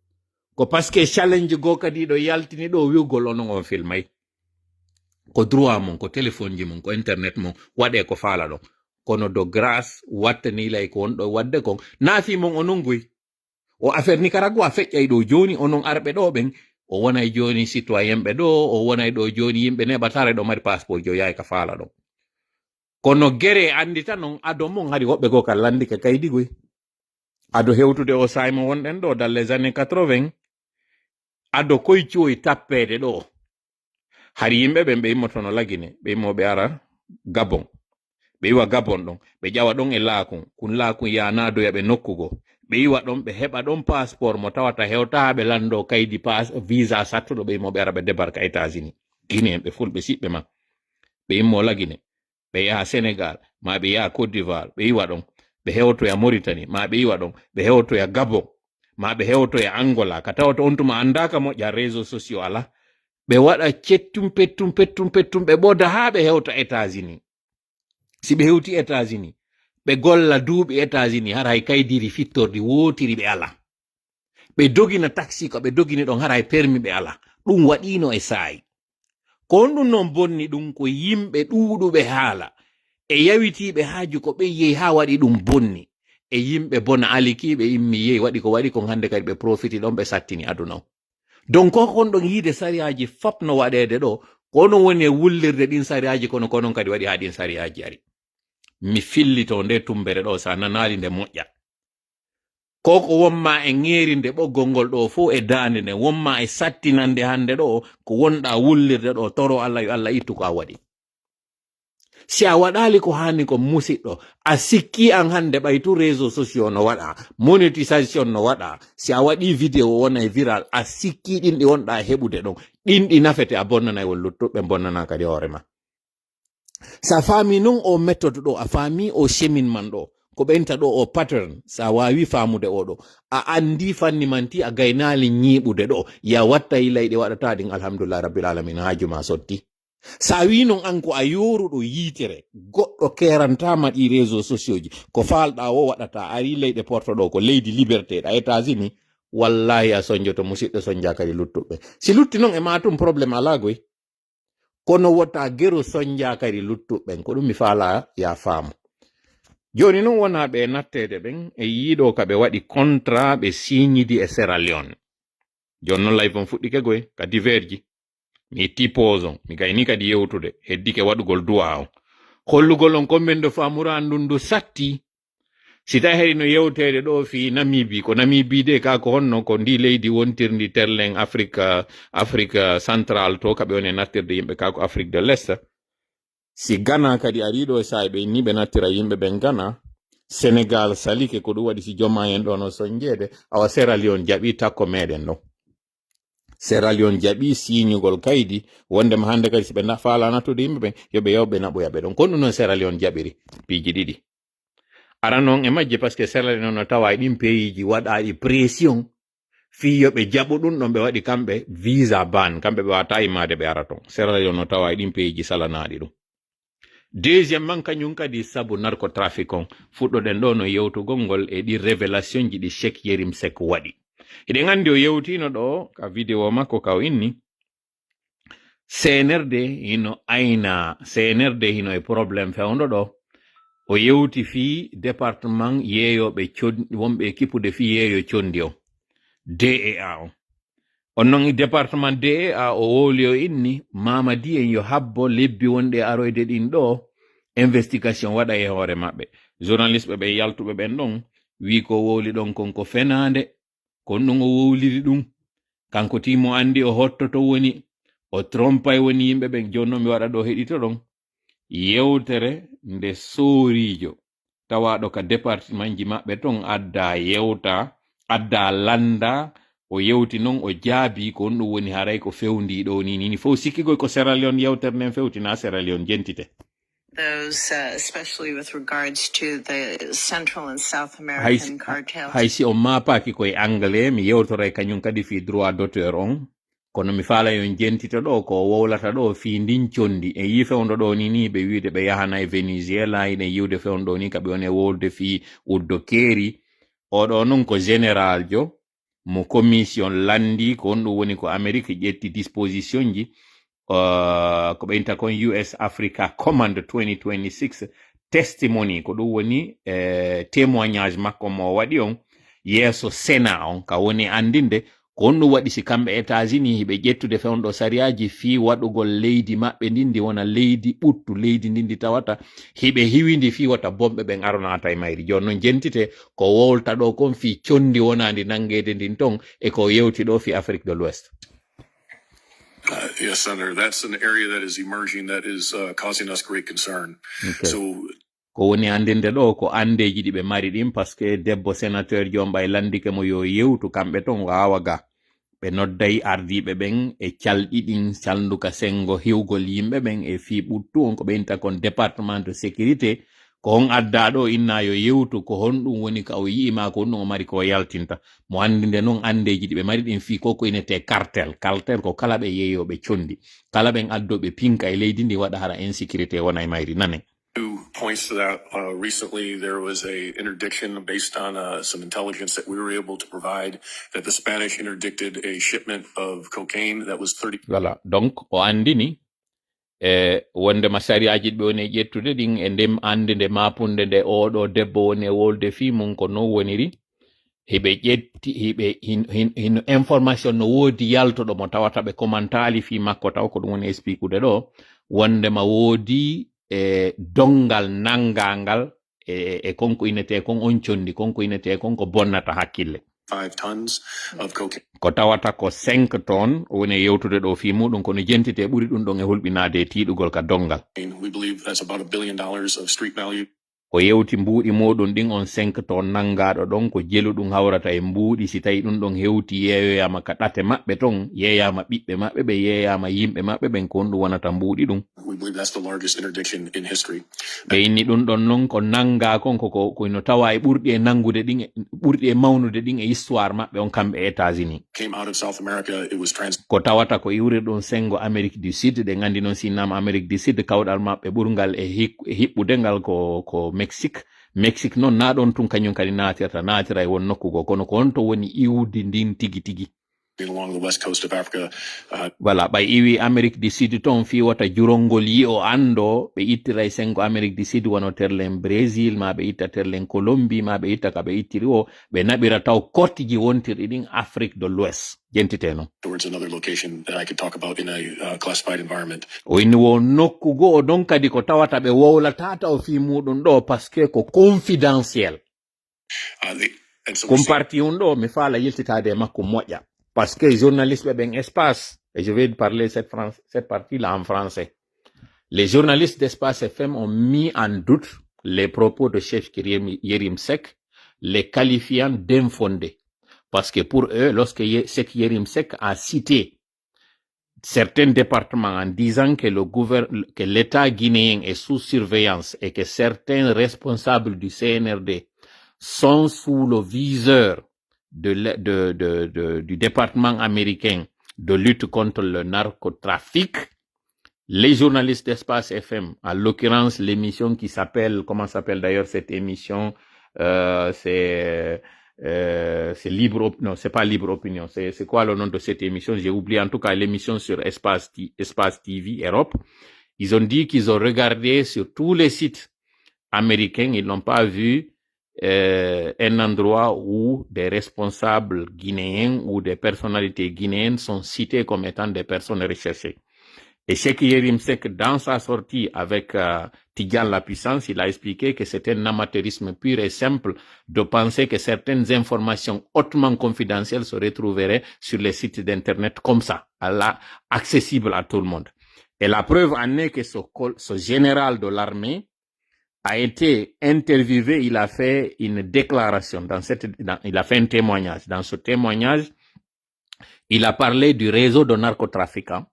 Ko parce que challenge goo kadi ɗo yaltini ɗo wi'ugol onon on filmay. Ko droit mon, ko téléphone ji mon, ko internet mon, waɗe ko faala ɗon. Kono de grâce, wattani lay ko wonɗo wadde kon. Naafi mon onon guy. O affaire Nicaragua feƴƴay ɗo jooni, onon arɓe ɗo ɓen. O wonay jooni citoyen ɓe ɗo, o wonay ɗo jooni yimɓe neɓataare ɗo mari passeport jo yaay ka faala ɗon. Kono gere andita non ado mon hari woɓɓe goo ka landike kaydi guy. Ado hewtude o saay mo wonɗen ɗo dans les années quatre-vingts, ado koy cuwoy tappeede ɗo. Hari yimɓe ɓen ɓe immotono Lagine, ɓe immo ɓe ara Gabon. Ɓe iwa Gabon ɗon, ɓe ƴawa ɗon e laakun, kun laakun yaanadoya ɓe nokku goo. Ɓe iwa ɗon, ɓe heɓa ɗon passeport mo tawata hewta ɓe lando kaydi pass, visa sattuɗo, ɓe immo ɓe ara ɓe débarque États-Unis. Guinéen ɓe fulɓe siɓɓe ma. Ɓe immo Lagine. Ɓe yaha Sénégal, ma ɓe yaha Côte d'Ivoire, ɓe iwa ɗon, ɓe hewtoya Mauritanie, ma ɓe iwa ɗon, ɓe hewtoya Gabon, ma ɓe hewtoya Angola, ka tawata on tuma andaaka moƴƴa, réseaux sociaux ala. Ɓe waɗa cettum, pettum, pettum, pettum, ɓe ɓoda haa ɓe hewta États-Unis. Si ɓe hewti États-Unis, ɓe golla duuɓi États-Unis, hara hay kaydiri fittordi wootiri ɓe ala. Ɓe dogina taxi ko ɓe dogini ɗon, hara hay permis ɓe ala. Ɗum waɗino e saayi. Ko honɗum non bonni ɗum? Ko yimɓe ɗuuɗuɓe haala e yawitiiɓe haaju ko ɓe yehi haa waɗi ɗum bonni. E yimɓe bona alikiiɓe immi yehi waɗi ko waɗi kon, hannde kadi ɓe profiti ɗon, ɓe sattini aduna on. Donc ko kon ɗon yiide sariyaaji fop no waɗeede ɗo, ko onon woni e wullirde ɗin sariyaaji, kono ko onon kadi waɗi haa ɗin sariyaaji ari. Mi fillito nde tumbere ɗo, sa nanaali nde moƴƴa. Ko ko wonma e ŋeerinde ɓoggol ngol ɗo fow e daande nden, wonma e sattinande hannde ɗo, ko wonɗa wullirde ɗo, toro Allah yo Allah ittu ko a waɗi. Si a waɗaali ko haani ko musiɗɗo, a sikki an hannde ɓay tu réseaux sociaux no waɗa, monétisation no waɗa, si a waɗi vidéo wona e viral, a sikki ɗin ɗi wonɗa heɓude ɗon, ɗin ɗi nafete a bonnanay won luttuɓe bonnana kadi hoore ma. Sa faami non o méthode ɗo, a faami o cheminement ɗo, ko ɓenta ɗo o pattern, sa waawi faamude o ɗo, a anndi fanni manti a gaynaali ñiiɓude ɗo, ya watta yilay ɗi waɗata ɗin, alhamdulillah rabbil alamin, haaju ma sotti. Sa wi non an ko a yoruɗo yiitere, goɗɗo kerantama ɗi réseaux sociaux ji, ko faalɗa o waɗata, ari leyɗe porto ɗo, ko leydi liberté, ɗa États-Unis, wallahi a sonjoto musiɗɗo sonja kadi luttuɓe. Si lutti non e ma tum problème ala goy. Kono wota gero sonja kadi luttuɓen, ko ɗum mi faala ya faamu. Joni non wona ɓe natteede ɓen e yiiɗo ka ɓe waɗi contrat ɓe signidi e Sierra Leone. Joni non live on fuɗɗike goy ka diverji. Mi itti pause on, mi gayni kadi yewtude, heddike waɗugol du'a on. Hollugol on combien de fois mura ndun ndu satti. Si tawi hari no yewteede ɗo fii Namibi, ko Namibi de ka ko honno ko ndi leydi wontirndi terlen Afrique, Afrique Central to ka ɓe woni e nattirde yimɓe ka ko Afrique de l'Est. Si Ghana kadi ari ɗo e saa'i ɓe inni ɓe nattira yimɓe ɓen Ghana, Senegal salike ko ɗum waɗi si joma en ɗo no sonjeede, awa Sierra Leone jaɓi takko meɗen ɗon. Sierra Leone jaɓi siñugol kaydi wondema hannde kadi si ɓe na-, faala nattude yimɓe ɓen, yo ɓe yaw ɓe naɓoya ɓe ɗon. Kono ɗum noon Sierra Leone jaɓiri piiji ɗiɗi. Aran noon e majje, parce que Sierra Leone no tawa e ɗin peyiiji waɗaaɗi pression fii yo ɓe jaɓu ɗum ɗon, ɓe waɗi kamɓe visa ban, kamɓe ɓe waata immaade ɓe ara ton. Sierra Leone no tawa e ɗin peyiiji salanaaɗi ɗum. Deuxième man kañum kadi sabu narcotrafic on. Fuɗɗoɗen ɗo no yewtugol ngol e ɗi révélation ji ɗi Cheikh Yérim Seck waɗi. Hiɗen anndi o yewtino ɗo ka vidéo makko ka o inni, C N R D hino ayna, C N R D hino e problème fewndo ɗo. O yewti fii département yeeyooɓe con-, wonɓe e kippude fii yeeyo condi on, D E A on. On non e département D E A o wowli o inni, Mamadi en yo habbo lebbi wonɗi e aroyde ɗin ɗo, investigation waɗa e hoore maɓɓe. Journaliste ɓe ɓe yaltuɓe ɓen ɗon, wi ko wowli ɗon kon ko fenaande, kon ɗum o wowliri ɗum. Kanko timo anndi o hottoto woni, o trompay woni yimɓe ɓen, jooni non mi waɗa ɗo heɗito ɗon. Yewtere nde sooriijo tawaaɗo ka département ji maɓɓe ton adda yewta, adda landa, o yewti non o jaabi ko honɗum woni haray ko fewndi ɗo ni, ni, ni fof sikkigoy ko Sierra Leone yewtere nden fewti na Sierra Leone jentite. Those, uh, especially with regards to the Central and South Hay si, American cartel. Hay si on maapaaki koye anglais, mi yewtoray kañum kadi fii droit d'auteur on. Kono mi faala yon jentito ɗo ko o wowlata ɗo fii ndin condi. E yii fewndo ɗo ni, ni ɓe wiide ɓe yahana e Venezuela, hiɗen yiwde fewndo ɗo ni ka ɓe woni e wowlude fii uddo keeri. Oɗo non ko général jo mo commission landi, ko honɗum woni ko Amérique ƴetti disposition ji, uh, ko ɓe inta kon U S Africa Command twenty twenty-six testimony, ko ɗum woni, eh, témoignage makko mo o waɗi on yeeso Sénat on, ka woni anndinde ko honɗum waɗi si kamɓe États-Unis hiɓe ƴettude fewndo sariyaaji fii waɗugol leydi maɓɓe ndin ndi wona leydi ɓuttu, leydi ndin ndi tawata hiɓe hiwindi fii wata bomɓe ɓen aro naata e mayri. Jooni non jentite ko wowlta ɗo kon fii condi wonaandi nanngeede ndin ton e ko yewti ɗo fii Afrique de l'Ouest. Uh, yes, Senator, that's an area that is emerging that is, uh, causing us great concern. Okay. So, ko woni anndinde ɗo ko anndeeji ɗi ɓe mari ɗin, parce que debbo sénateur Jombay landike mo yo yewtu kamɓe ton o awa ga. Ɓe nodday ardiiɓe ɓen e calɗi ɗin, calndu ka senngo hiwgol yimɓe ɓen e fii ɓuttu on ko ɓe inta kon département de sécurité. Ko on adda ɗo inna yo yewtu ko honɗum woni ka o yi'i ma ko honɗum o mari ko o yaltinta. Mo anndinde non anndeeji ɗi ɓe mari ɗin fii ko ko inete cartel. Cartel ko kala ɓe yeeyooɓe condi. Kala ɓen addooɓe pinka e leydi ndi waɗa hara insécurité wona e mayri nane. Who points to that, uh, recently there was a interdiction based on, uh, some intelligence that we were able to provide that the Spanish interdicted a shipment of cocaine that was thirty. Voilà. Donc, o anndini, e wondema sariyaaji ɗi ɓe woni e ƴettude ɗin e ndem annde nde maapunde nde oɗo debbo woni e wolde fii mum ko non woniri. Hiɓe ƴetti, hiɓe hin-, hin-, hin-, information no woodi yaltoɗo mo tawata ɓe komantaali fii makko taw ko ɗum woni expliqude ɗo. Wondema woodi, e, donngal nanngangal e, e, e kon ko inetee kon on condi, kon ko inetee kon ko bonnata hakkille. five tons of cocaine. Ko tawata ko cinq tonnes o woni e yewtude ɗo fii muɗum, kono jentite ɓuri ɗum ɗon e hulɓinaade e tiiɗugol ka donngal. We believe that's about a billion dollars of street value. O yewti mbuuɗi muɗum ɗin, on cinq tonnes nanngaaɗo ɗon, ko jelu ɗum hawrata e mbuuɗi, si tawi ɗum ɗon hewti yeeyoyaama ka ɗate maɓɓe ton, yeeyaama ɓiɓɓe maɓɓe ɓe, yeeyaama yimɓe maɓɓe ɓen, ko honɗum wonata mbuuɗi ɗum? We believe that's the largest interdiction in history. Ɓe inni ɗum ɗon non ko nanngaa kon, ko, ko, ko no tawa e ɓurɗi e nanngude ɗin, e, ɓurɗi e mawnude ɗin e histoire maɓɓe on kamɓe e États-Unis. Came out of South America, it was trans- Ko tawata ko iwrirɗum senngo Amérique du Sud, ɗen anndi noon si innama Amérique du Sud, kawɗal maɓɓe ɓurngal e hik-, e hiɓɓude ngal ko, ko Mexique. Mexique noon na ɗon tun kañum kadi naatirta, naatira e won nokku goo, kono ko honto woni iwdi ndin tigi tigi? Along the west coast of Africa, uh, Voilà, ɓay iwi Amérique du Sud ton fii wota jurongol yi'o anndo, ɓe ittiray senngo Amérique du Sud wano terlen Brésil, ma ɓe itta terlen Colombie, ma ɓe itta ka ɓe ittiri o, ɓe naɓira taw kortiji wontirɗi ɗin Afrique de l'Ouest. Jentite non. Towards another location that I could talk about in a, uh, classified environment. O inni wo nokku goo ɗon kadi ko tawata ɓe wowlata taw fii muɗum ɗo, parce que ko confidentiel. Uh, the, and so we're Kum seeing parti un ɗo, mi faala yiltitaade e makko moƴƴa. Parce que journaliste ɓe ɓen espace, et je vais parler cette, fran- cette partie-là en français. Les journalistes d'Espace F M ont mis en doute les propos de Cheikh Yérim, Yérim Seck, les qualifiant d'infondés. Parce que pour eux, lorsque Ye- Cheikh Yérim Seck a cité certains départements en disant que le gouver- que l'État guinéen est sous surveillance et que certains responsables du C N R D sont sous le viseur de l- de- de- de- du département américain de lutte contre le narcotrafic, les journalistes d'Espace F M, en l'occurrence l'émission qui s'appelle, comment s'appelle d'ailleurs cette émission? Euh, c'est, euh, c'est Libre Op- non, c'est pas Libre Opinion. C'est, c'est quoi le nom de cette émission? J'ai oublié. En tout cas, l'émission sur Espace, T- Espace T V Europe. Ils ont dit qu'ils ont regardé sur tous les sites américains, ils n'ont pas vu, euh, un endroit où des responsables guinéens ou des personnalités guinéennes sont cités comme étant des personnes recherchées. Et Cheikh Yérim Seck, dans sa sortie avec, euh, Tidjane La Puissance, il a expliqué que c'est un amateurisme pur et simple de penser que certaines informations hautement confidentielles se retrouveraient sur les sites d'Internet comme ça, à la, accessibles à tout le monde. Et la preuve en est que ce col- ce général de l'armée a été interviewé, il a fait une déclaration, dans cette, dans- il a fait un témoignage. Dans ce témoignage, il a parlé du réseau de narcotrafiquants.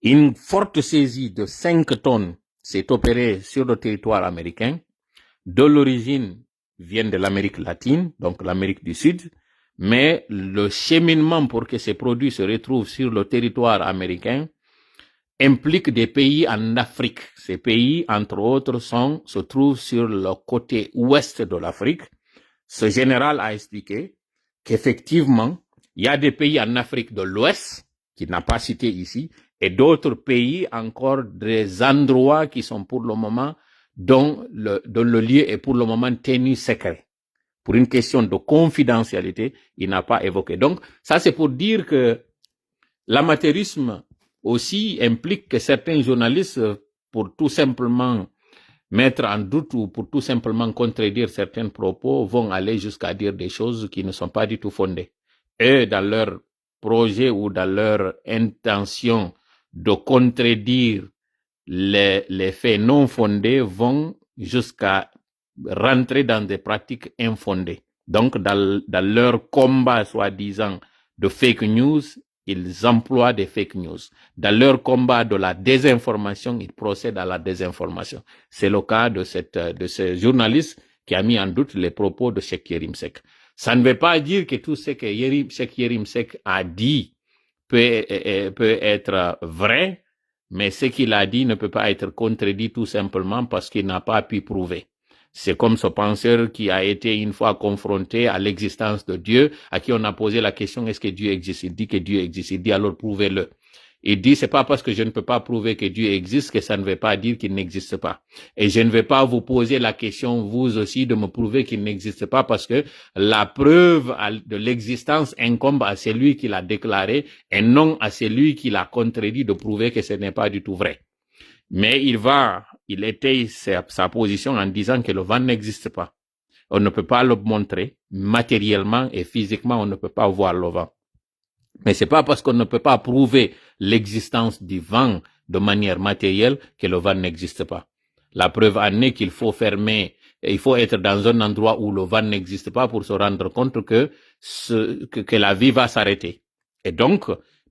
Une forte saisie de cinq tonnes s'est opérée sur le territoire américain, dont l'origine vient de l'Amérique latine, donc l'Amérique du Sud, mais le cheminement pour que ces produits se retrouvent sur le territoire américain implique des pays en Afrique. Ces pays, entre autres, sont, se trouvent sur le côté ouest de l'Afrique. Ce général a expliqué qu'effectivement, il y a des pays en Afrique de l'Ouest, qu'il n'a pas cité ici, et d'autres pays encore, des endroits qui sont pour le moment, dont le, dont le lieu est pour le moment tenu secret. Pour une question de confidentialité, il n'a pas évoqué. Donc, ça c'est pour dire que l'amateurisme aussi implique que certains journalistes, pour tout simplement mettre en doute ou pour tout simplement contredire certains propos, vont aller jusqu'à dire des choses qui ne sont pas du tout fondées. Eux, dans leur projet ou dans leur intention de contredire les, les faits non fondés, vont jusqu'à rentrer dans des pratiques infondées. Donc, dans, dans leur combat soi-disant de fake news, ils emploient des fake news. Dans leur combat de la désinformation, ils procèdent à la désinformation. C'est le cas de, cette, de ce journaliste qui a mis en doute les propos de Cheikh Yérim Seck. Ça ne veut pas dire que tout ce que Yérim, Cheikh Yérim Seck a dit peut, euh, euh, peut être vrai, mais ce qu'il a dit ne peut pas être contredit tout simplement parce qu'il n'a pas pu prouver. C'est comme ce penseur qui a été une fois confronté à l'existence de Dieu, à qui on a posé la question, est-ce que Dieu existe? Il dit que Dieu existe. Il dit, alors prouvez-le. Il dit, c'est pas parce que je ne peux pas prouver que Dieu existe que ça ne veut pas dire qu'il n'existe pas. Et je ne vais pas vous poser la question, vous aussi, de me prouver qu'il n'existe pas parce que la preuve à- de l'existence incombe à celui qui l'a déclaré et non à celui qui l'a contredit de prouver que ce n'est pas du tout vrai. Mais il va, il étaye sa, sa position en disant que le vent n'existe pas. On ne peut pas le montrer matériellement et physiquement, on ne peut pas voir le vent. Mais c'est pas parce qu'on ne peut pas prouver l'existence du vent de manière matérielle que le vent n'existe pas. La preuve en est qu'il faut fermer, il faut être dans un endroit où le vent n'existe pas pour se rendre compte que, ce, que, que la vie va s'arrêter. Et donc,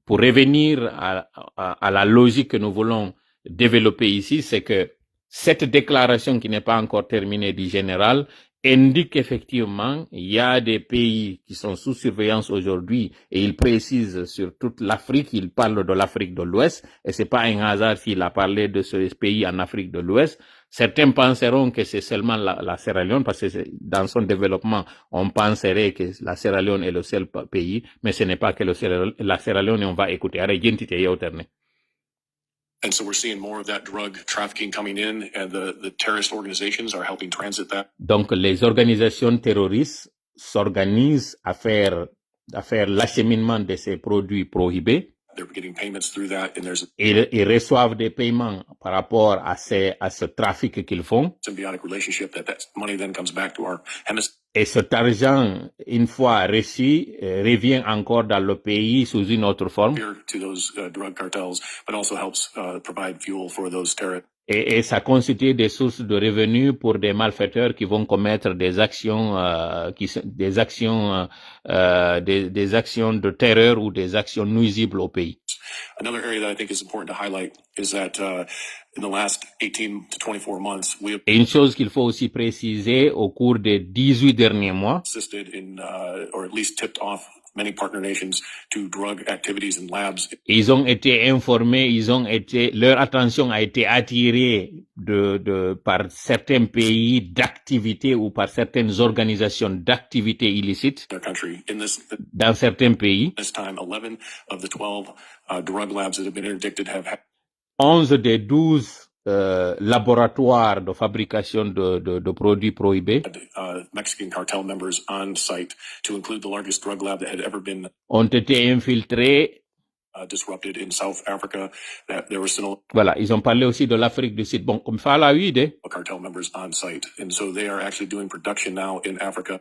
pour revenir à, à, à la logique que nous voulons développer ici, c'est que cette déclaration qui n'est pas encore terminée du général indique effectivement il y a des pays qui sont sous surveillance aujourd'hui et il précise sur toute l'Afrique, il parle de l'Afrique de l'Ouest et c'est pas un hasard s'il a parlé de ce pays en Afrique de l'Ouest. Certains penseront que c'est seulement la, la Sierra Leone parce que dans son développement, on penserait que la Sierra Leone est le seul pays, mais ce n'est pas que le Sierra, la Sierra Leone et on va écouter. Ara jentite yewtere nde. And so we're seeing more of that drug trafficking coming in, and the, the terrorist organizations are helping transit that. Donc, les organisations terroristes s'organisent à faire, à faire l'acheminement de ces produits prohibés. They're getting payments through that, and there's et, et reçoivent des paiements par rapport à, ces, à ce trafic qu'ils font. Symbiotic relationship that that money then comes back to our hemisphere. Et cet argent, une fois reçu, euh, revient encore dans le pays sous une autre forme. To those uh, drug cartels, but also helps uh, provide fuel for those terrorists. Et, et, ça constitue des sources de revenus pour des malfaiteurs qui vont commettre des actions, euh, qui, des actions, euh, des, des, actions de terreur ou des actions nuisibles au pays. Another area that I think is important to highlight is that uh, in the last eighteen to twenty-four months, we have... Et une chose qu'il faut aussi préciser, au cours des dix-huit derniers mois, assisted in uh, or at least tipped off many partner nations to drug activities and labs. Ils ont été informés, ils ont été, leur attention a été attirée de, de, par certains pays d'activités ou par certaines organisations d'activités illicites dans certains pays. This time, eleven of the twelve uh, drug labs that have been interdicted have had... Onze des douze euh, laboratoires de fabrication de, de, de produits prohibés uh, Mexican cartel members on site, to include the largest drug lab that had ever been... ont été infiltrés. Uh, disrupted in South Africa. That there was still... Voilà, ils ont parlé aussi de l'Afrique du Sud. Bon, comme ça l'a eu, des cartel members on site. And so they are actually doing production now in Africa,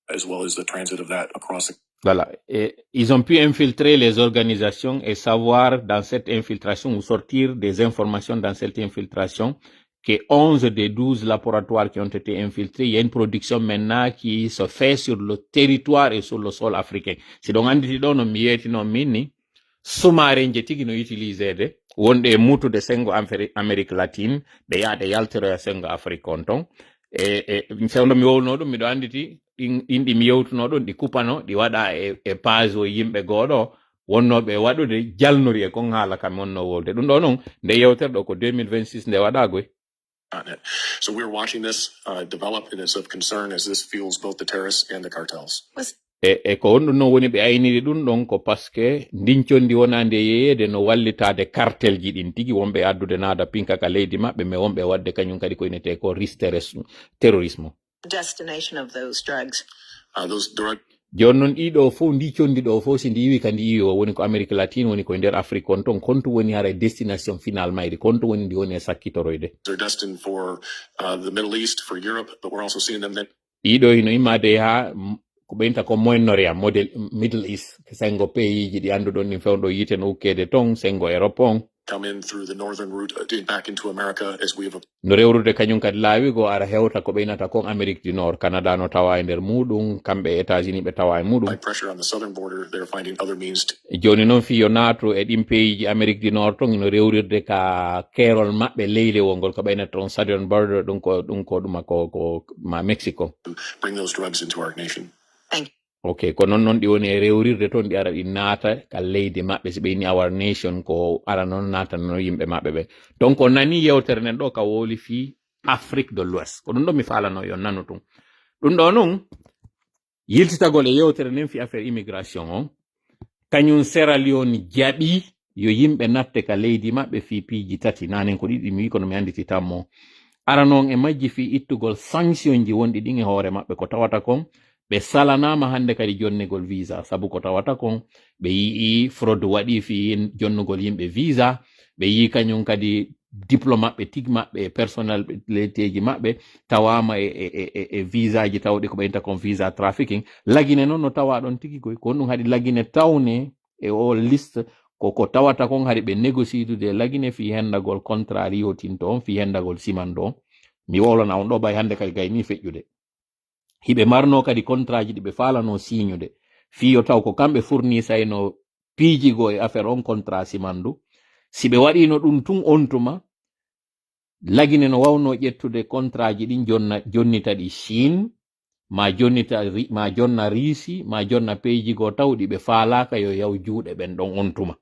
as well as the transit of that across the... Voilà. Et ils ont pu infiltrer les organisations et savoir dans cette infiltration ou sortir des informations dans cette infiltration que onze des douze laboratoires qui ont été infiltrés, il y a une production maintenant qui se fait sur le territoire et sur le sol africain. Si donc on dit non, mi yeetino min ni, sous-marin je tigi no utilisede, wonde e mutude sengo Amérique latine, ɓe yaade yaltiroya sengo Afrique on ton. E, e sewndo mi wowno ɗum, miɗo anditi ɗin ɗi mi yewtuno ɗum, ɗi kupano, ɗi waɗa e, e page o yimɓe gooɗo wonnooɓe e waɗude jalnori e kon haala kam wonno wolde. Ɗum ɗo noon, nde yewtere ɗo ko deux mille vingt-six nde waɗa goy. So we're watching this uh, develop, and it's of concern as this fuels both the terrorists and the cartels. E, e ko honɗum noon woni ɓe ayniri ɗum ɗon? Ko parce que ndin condi wonande e yeyeede no wallitaade cartelji ɗin tigi, wonɓe addude naada pinka ka leydi maɓɓe, mais wonɓe waɗde kañum kadi ko inetee ko risque terrorisme. Destination of those drugs. Uh, those drug... Jooni noon ɗiɗo fof, ndi condi ɗo fof, si ndi iwi ka ndi iwi o, woni ko Amérique latine, woni ko e nder Afrique on ton, kontu woni hara destination final mayri, kontu woni ndi woni e sakkitoroyde. They're destined for uh, the Middle East, for Europe, but we're also seeing them then... Ɗiɗo hino immaade haa ko ɓeynta ko Moyen-Orient, model Middle East, sengo pays ji ɗi annduɗon ɗin fewndo yiite no ukkeede ton, sengo Europe on. Come in through the northern route uh, back into America as we have... No rewrude kañum kadi laawi go ara hewta ko ɓeynata kon Amérique du Nord, Canada no tawa e nder muɗum, kamɓe États-Unis ɓe tawa e muɗum. By pressure on the southern border, they're finding other means to... Jooni noon fii yo naatu e ɗin pays ji Amérique du Nord ton, ino rewrirde ka keerol maɓɓe leylewol ngol, ko ɓeynata ton southern border, ɗum ko, ɗum ko ɗuma ko, ko ma Mexico. Bring those drugs into our nation. Thank you. Ok, ko noon noon ɗi woni e rewrirde toon, ɗi ara ɗi naata ka leydi maɓɓe, si ɓe inni our nation, ko ara noon naatana noon yimɓe maɓɓe ɓe. Donc o nani yewtere nden ɗo ka wowli fii Afrique de l'Ouest. Ko ɗum ɗo mi faalano yo nanu tun. Ɗum ɗo noon, yiltitagol e yewtere nden fii affaire immigration on, kañum Sierra Leone jaɓi yo yimɓe natte ka leydi maɓɓe fii piiji tati, nanen ko ɗiɗi mi wi kono mi annditi tammo. Ara noon e majji fii ittugol sanction ji wonɗi ɗin e hoore maɓɓe, ko tawata kon ɓe salanaama hannde kadi jonnegol visa, sabu ko tawata kon ɓe yi'i fraude waɗi fii jonnugol yimɓe visa, ɓe yi'i kañum kadi diplôme maɓɓe tigi maɓɓe e personnalité ji maɓɓe tawaama e, e, e, e, e visa ji tawɗi ko ɓe inta kon visa trafficking. Lagine noon no tawa ɗon tigi koy. Ko honɗum haɗi Lagine tawne e o liste? Ko, ko tawata kon haɗi ɓe négocier dude e Lagine fii hendagol contrat riyotinto on, fii hendagol simando on. Mi wowlana on ɗo bay hannde kay gayni feƴƴude. Hiɓe marno kadi contrat ji ɗi ɓe faalano signude. Fii yo taw ko kamɓe fournisayno piiji goo e affaire on contrat simandu. Si ɓe waɗino ɗum tun on tuma, Lagine no wawno ƴettude contrat ji ɗin jonna, jonnita ɗi Chine, ma jonnita Ri-, ma jonna Riisi, ma jonna peeji goo taw ɗi ɓe faalaaka yo yaw juuɗe ɓen ɗon on tuma.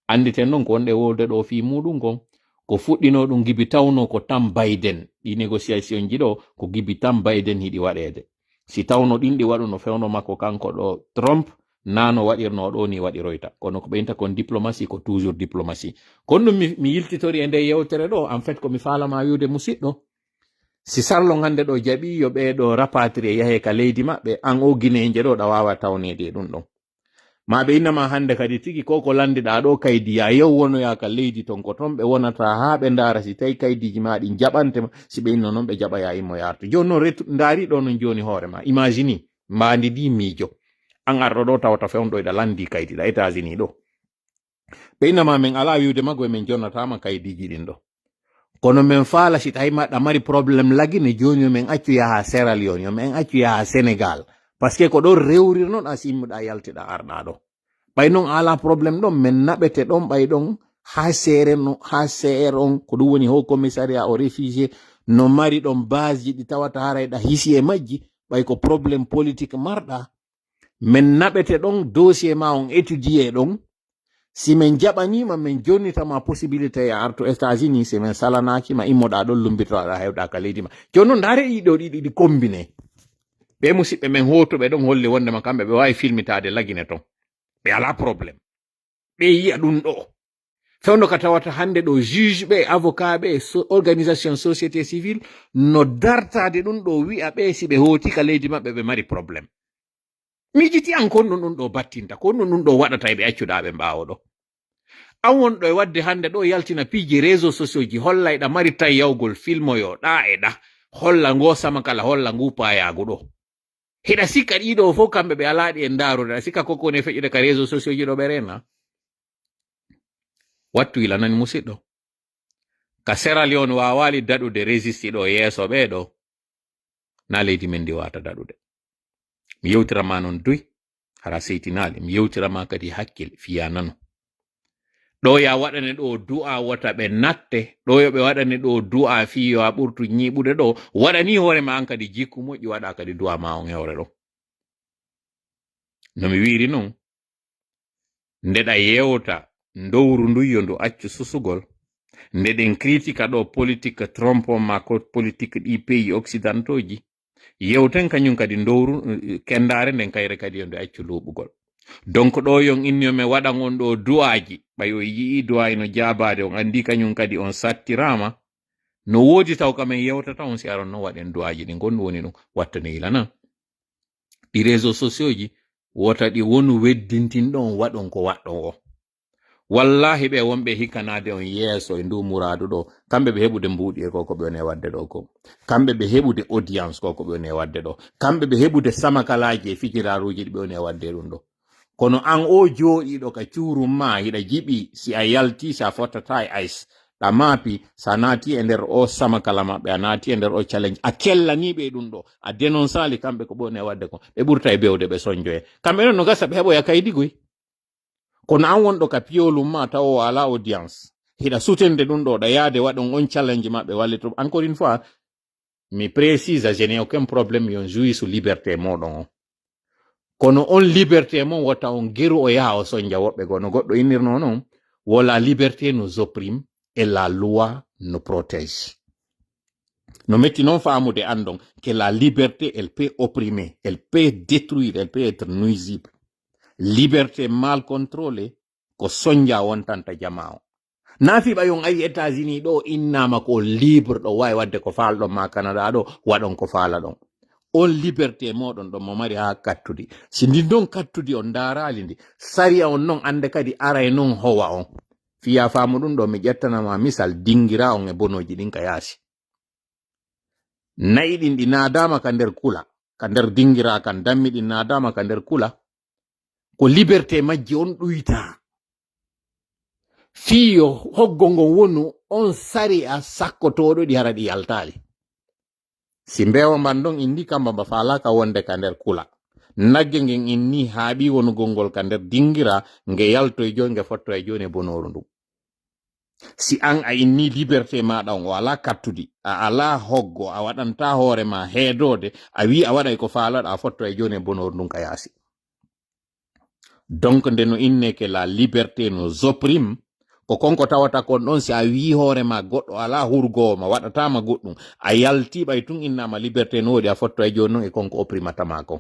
Annditen non ko wonɗe wowlde ɗo fii muuɗum kon, ko fuɗɗinoo ɗum gibi tawno ko tan Biden. Ɗi négociation ji ɗo ko gibi tan Biden hiɗi waɗeede. Si tawno ɗin ɗi waɗuno fewndo makko kanko ɗo Trump, naa no waɗirnoo ɗo ni waɗiroyta. Kono ko ɓe inta kon diplomatie, ko toujours diplomatie. Kono ɗum mi, mi yiltitori e nde yewtere ɗo, en fait ko mi faalama wi'ude musiɗɗo. Si Sarlon hannde ɗo jaɓi yo ɓee ɗo rapatrier yahe ka leydi maɓɓe, an o Guinéen ɗo ɗa waawa tawneede e ɗum ɗon. Ma ɓe innama hannde kadi tigi ko ko lanndiɗaa ɗo kaydi ya yow wonoya ka leydi ton ko ton ɓe wonata haa ɓe ndaara si tawi kaydiiji ma ɗin jaɓante ma, si ɓe inno noon ɓe jaɓa ya immo yartu. Jooni noon retu-, ndaari ɗo noon jooni hoore ma. Imagine, mbaandi ndi miijo. An arɗo ɗo tawata fewndo ɗa lanndi kaydi ɗa États-Unis ɗo. Ɓe innama men alaa wi'ude maggo e men jonnataama kaydiiji ɗin ɗo. Kono men faala si tawi ma ɗa mari problème Lagine jooni yo men accu yaha Sierra Leone, yo men accu yaha Sénégal. Parce que ko ɗo rewrir noon a si immuɗa yaltiɗa arɗa ɗo. Ɓay noon a alaa problème ɗon, men naɓete ɗon ɓay ɗon haa C R no, haa C R on, ko ɗum woni Haut Commissariat aux Réfugiés, no mari ɗon base ji ɗi tawata haray ɗa hisi e majji, ɓay ko problème politique marɗa. Men naɓete ɗon, dossier ma on étudier ɗon. Si men jaɓaniima, men jonnitama possibilité ya artu États-Unis, si men salanaaki ma immoɗa ɗon lumbitoɗa hewɗa ka leydi ma. Jooni noon ndaare ɗiɗo ɗiɗi ɗi combine. Ɓe musiɓɓe men hootuɓe ɗon holli wondema kamɓe ɓe waawi filmitaade Lagine ton. Ɓe alaa problème. Ɓe yi'a ɗum ɗo. Fewndo ka tawata hannde ɗo juge ɓe, avocat ɓe, so-, organisation société civile, no dartaade ɗum ɗo wi'a ɓe si ɓe hooti ka leydi maɓɓe ɓe mari problème. Miijiti an ko ɗum ɗum ɗo battinta, ko ɗum ɗum ɗo waɗata e ɓe accuɗa ɓe ɓaawo ɗo. An won ɗo e waɗde hannde ɗo yaltina piiji réseau sociaux ji, holla eɗa mari tawi yawgol filmoyo ɗa e ɗa, holla ngo sama kala, holla ngu paayaagu ɗo. Hiɗa sikka ɗiɗo fof kamɓe ɓe alaa ɗi e ndaarude, aɗa sikka ko kone feƴƴude ka réseau sociaux ji ɗo ɓe reena. Wattu ila nani musiɗɗo. Ka Sierra Leone waawaali daɗude résisti ɗo yeeso ɓee ɗo. Na leydi men ndi waata daɗude. Mi yewtira ma noon duy, hara seytinaali. Mi yewtira ma kadi hakkil, fiya nanu. Ɗo ya waɗane ɗo du'a wota ɓe natte, ɗo yo ɓe waɗane ɗo du'a fii yo a ɓurtu ñiiɓude ɗo, waɗani hoore ma an kadi jikku moƴƴi, waɗa kadi du'a ma on hewre ɗo. No mi wiiri noon, nde ɗa yewta ndowru ndu yo ndu accu susugol, nde ɗen kritika ɗo politique Trump on ma ko politique ɗi pays occidentaux ji, yewten kañum kadi ndowru, eh, kendaare nden kayre kadi yo nde accu luuɓugol. Donc ɗo yon inni yo men waɗan on ɗo du'aaji, ɓay o yi'i du'aaji no jaabaade, on anndi kañum kadi on sattiraama. No woodi taw ka men yewtata on si aron no waɗen du'aaji ɗin, ko ɗum woni ɗum. Wattane ilana. Ɗi réseaux sociaux ji, wota ɗi wonu weddintinɗo on waɗon ko waɗɗon o. Wallaahi ɓe wonɓe hikkanaade on yeeso e ndu muraadu ɗo, kamɓe ɓe heɓude mbuuɗi e ko ko ɓe woni e waɗde ɗo ko. Kamɓe ɓe heɓude audience ko ko ɓe woni e waɗde ɗo. Kamɓe ɓe heɓude samakalaaji e fikiraaruuji ɗi ɓe woni e waɗde ɗum ɗo. Kono an o jooɗiiɗo ka cuurum ma, hiɗa jiɓi si a yalti, si a fottata e ice. Ɗa maapi, si a naati e nder o samakala maɓɓe, a naati e nder o challenge, a kellanii ɓe ɗum ɗo, a dénonçaali kamɓe ko ɓe woni e waɗde ko. Ɓe ɓurta e bewde, ɓe sonjoye. Kamɓe noon no gasa ɓe heɓoya kaydi goy. Kono an wonɗo ka piyolum ma taw o alaa audience. Hiɗa sutende ɗum ɗo, ɗa yaade waɗon on challenge maɓɓe wallitum. Encore une fois, mi précise, je n'ai aucun problème, yon jouisse liberté moɗon on. Kono on liberté mon wota on geru o yaha o sonja woɓɓe goo. No goɗɗo innirno noon, wo la liberté nous opprime et la loi nous protège. No metti noon faamude anndon que la liberté, elle peut opprimer, elle peut détruire, elle peut être nuisible. Liberté mal contrôlée, ko sonja wontanta jamaa o. Na fiɓa yon ayi États-Unis ɗo innama ko on libre ɗo wawi wadde ko faalɗon ma Canada ɗo, waɗon ko faalaɗon. On liberté moɗon ɗon mo mari ha kattudi. Si ndin ɗon kattudi on ndaarali ndi, sariya on non ande kadi aray non howa on. Fiya faamu ɗum ɗo, mi ƴettana ma misal dingira on e bonooji ɗin ka yaasi. Na'i ɗin ɗi naadaama ka nder kula, ka nder dingira kan, dammi ɗin naadaama ka nder kula. Ko liberté majji on ɗuyta. Fii yo hoggo ngon wonu on sariya sakkotooɗo ɗi hara ɗi yaltaali. Si mbeewa mban ɗon inni kamba mba faalaaka wonde ka nder kula. Nagge ngen inni haaɓi wonugol ngol ka nder dingira, nge yaltoy jooni, nge fottoy jooni e bonooru ndun. Si an a inni liberté maaɗa on o alaa kattudi, a alaa hoggo, a waɗanta hoore ma heedoode, a wi'i a waɗay ko faalaɗa, a fottoy jooni e bonooru ndun ka yaasi. Donc, nde no inneke la liberté nous opprime, ko kon ko tawata kon ɗon, si a wi'i hoore ma goɗɗo alaa hurgoowo ma, waɗataa ma goɗɗum, a yaltii ɓay tun innaama liberté no woodi, a fottoy jooni non e kon ko opprimata ma kon.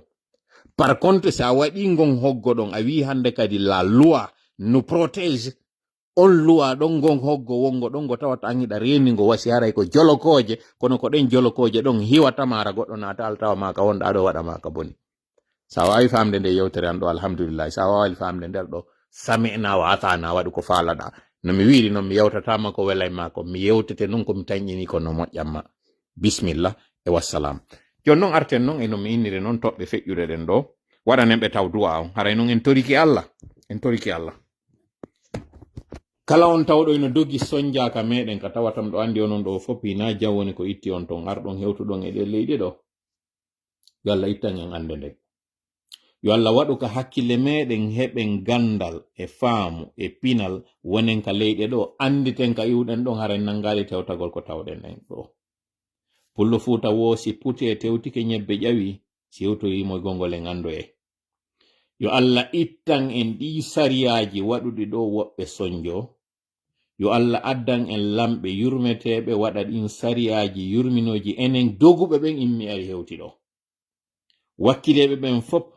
Par contre, si a waɗii ngon hoggo ɗon, a wi'i hande kadi la loi nous protège, on luwa ɗon ngon hoggo wongo ɗon ngo tawata an hiɗa reeni ngo wasi haray ko jolokooje, kono ko ɗen jolokooje ɗon hiwata ma hara goɗɗo naata altawa ma ka wonɗa ɗo waɗa ma ka boni. Sa waawi famde nde yewtere an ɗo, alhamdulillahi. Sa waawi famde nder ɗo, sami'na wa ata'na, waɗu ko faalaɗa. No mi wiiri non, mi yewtatama ko welay ma ko, mi yewtete non ko mi tanƴini ko no moƴƴan ma. Bismillah e wassalam. Jon non arten non e no mi inniri non toɓɓe feƴƴuɗe ɗen ɗo. Waɗanen ɓe taw du'a on. Haray non en toriki Allah. En toriki Allah. Kala on tawɗo ino dogi sonja ka meɗen, ka tawatam ɗo andi onon ɗo fof, hina jam woni ko itti on ton, arɗon hewtuɗon e ɗe leyɗe ɗo. Yo Allah ittan en ande nden. Yo Allah waɗu ka hakkille meɗen heɓen gandal e faamu e pinal wonen ka leyɗe ɗo, anditen ka iwɗen ɗon, hara en nangali tewtagol ko tawɗen en ɗo. Pullo Fuuta woo si puti e tewtike ñebbe ƴawi, si hewtoyi mo gongol en andoye. Yo Allah ittan en ɗi sariyaaji waɗuɗi ɗo woɓɓe sonjo. Yo Allah addan en lamɓe yurmeteeɓe waɗa ɗin sariyaaji yurminooji enen doguɓe ɓen immi ari hewti ɗo. Wakkileeɓe ɓen fop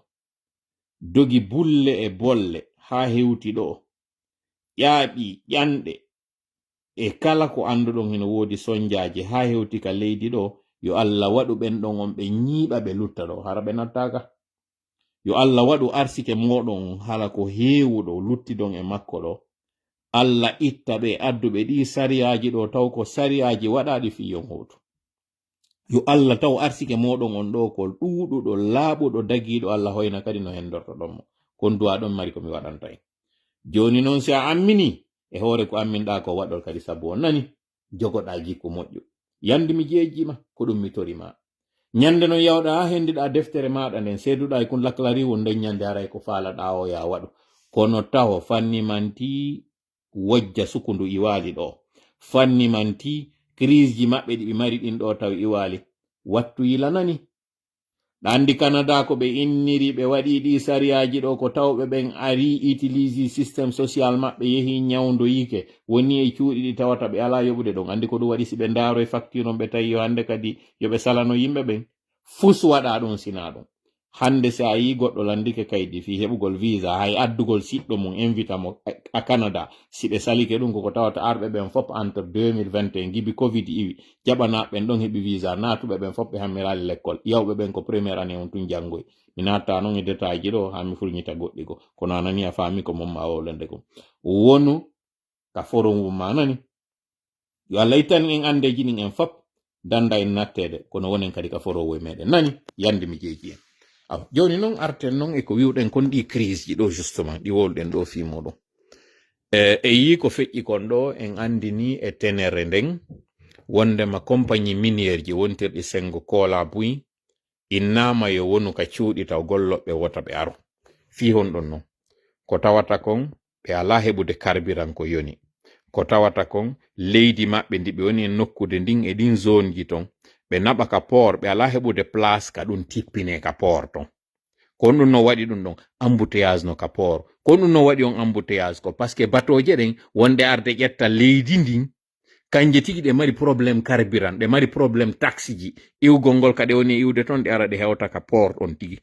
dogi bulle e bolle haa hewti ɗo. Ƴaaɓi ƴanɗe e kala ko annduɗon hino woodi sonjaaji haa hewti ka leydi ɗo, yo Allah waɗu ɓen ɗon on ɓe ñiiɓa ɓe lutta ɗo, hara ɓe nattaaka. Yo Allah waɗu arsike mooɗon hala ko heewuɗo luttidon e makko ɗo. Allah itta ɓe adduɓe ɗi sariyaaji ɗo taw ko sariyaaji waɗaaɗi fii yon hootu. Yo Allah taw arsike mooɗon on ɗo ko ɗuuɗuɗo, laaɓuɗo, dagiiɗo, Allah hoyna kadi no hendortoɗon mo. Kon du'a ɗon mari ko mi waɗanta en. Jooni non si a ammini e hoore ko amminɗaa ko waɗol kadi sabu on nani, jogoɗaa jikku moƴƴu. Yandi mi jeejii ma, ko ɗum mi tori ma. Ñande non yawɗaa haa hendiɗaa deftere maaɗa nden, seeduɗaa e kun laklariwol nden ñande haray ko faalaɗaa o yaa waɗu. Kono taho fanni manti wojja sukundu iwaali ɗo. Fanni manti crise ji maɓɓe ɗi ɓe mari ɗin ɗo taw iwaali. Wattu yila nani. Ɗa andi Canada ko ɓe inniri ɓe waɗi ɗi sariyaaji ɗo ko tawɓe ɓen ari utilise système social maɓɓe yehi ñawndoyike woni e cuuɗi ɗi tawata ɓe alaa yoɓude ɗon. Andi ko ɗum waɗi si ɓe ndaaro e facture on ɓe tawi yo hannde kadi yo ɓe salano yimɓe ɓen. Fus waɗa ɗum sinaa ɗum. Hannde si a yii goɗɗo lanndike kaydi fii heɓugol visa, hay addugol siɗɗo mum invita mo a, a Canada, si ɓe salike ɗum koko tawata arɓe ɓen fof entre deux mille vingt et un gibi covid iwi, jaɓanaaɓe ɓen ɗon heɓi visa, naatuɓe ɓen fof ɓe hammiraali lekkol, yawɓe ɓen ko première année on tun janngoy. Mi naattaa noon e détail ji ɗo haa mi furñita goɗɗi goo, kono a nanii a faami ko mon ma wowlande kon. Wonu ka forum wumma nani. Yo Allah ittan en anndeeji ɗin en fop, dannda en natteede, kono wonen kadi ka forowo e meɗen. Nani? Yande mi jeeji en. Awa, jooni noon arten noon e ko wiwɗen kon ɗi crise ji ɗo justement, ɗi wowluɗen ɗo fii muɗum. E, e yii ko feƴƴi kon ɗo, en anndini e tenere nden, wondema compagnie minière ji wontirɗi Sengo Koola buy, innaama yo wonu ka cuuɗi taw golloɓe wota ɓe aro. Fii honɗun non? Ko tawata kon, ɓe alaa heɓude carburant ko yoni. Ko tawata kon, leydi maɓɓe ndi ɓe woni e nokkude ndin e ɗin zone ji ton, ɓe naɓa ka port, ɓe alaa heɓude place ka ɗum tippine ka port ton. Ko honɗun non waɗi ɗum ɗon? Embouteillage no ka port. Ko honɗun non waɗi on embouteillage? Ko parce que batooje ɗen wonde arde ƴetta leydi ndin, kanje tigi ɗe mari problème carburant, ɗe mari problème taxe ji. Iwgol ngol ka ɗe woni iwde ton, ɗe ara ɗe hewta ka port on tigi.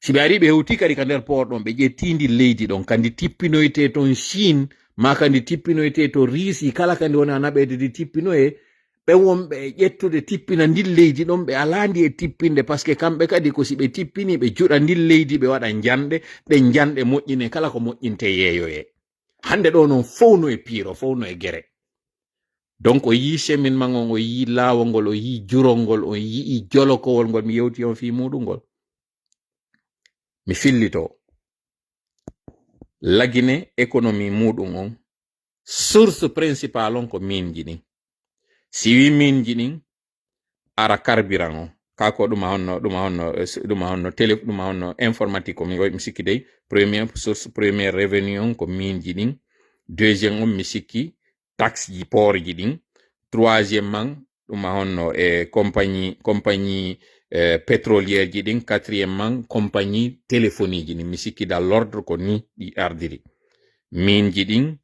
Si ɓe ari ɓe hewti kadi ka nder port ɗon, ɓe ƴetti ndi leydi ɗon, kandi tippinoyte ton Chine, ma kandi tippinoyte to Russie, kala kandi wona naɓeede ndi tippinoye, ɓe wonɓe e ƴettude tippina ndin leydi ɗon, ɓe alaa ndi e tippinde, parce que kamɓe kadi ko si ɓe tippini, ɓe juɗa ndin leydi, ɓe waɗa njanɗe, ɗe njanɗe moƴƴine, kala ko moƴƴinte yeeyoye. Hannde ɗo noon fof no e piiro, fof no e gere. Donc o yii cheminement on, o yii laawol ngol, o yii jurol ngol, o yii jolokowol ngol mi yewti on fii muuɗum ngol. Mi fillito. Lagine économie muuɗum on, source principale on ko miinji ɗin. Si wii miinji ɗin, ara carburant on. Ka ko ɗum a honno, ɗum a honno, eh, s-, ɗum a honno télé, ɗum a honno informatique ko mi, mi sikki dey. Première source, première revenu on ko miinji ɗin. Deuxième on mi sikki taxe ji port ji ɗin. Troisième man, ɗum a honno e compagnie, compagnie, eh, pétrolière ji ɗin. Quatrième man, compagnie téléphonie ji ɗin. Mi sikki dans l'ordre ko ni ɗi ardiri. Miinji ɗin,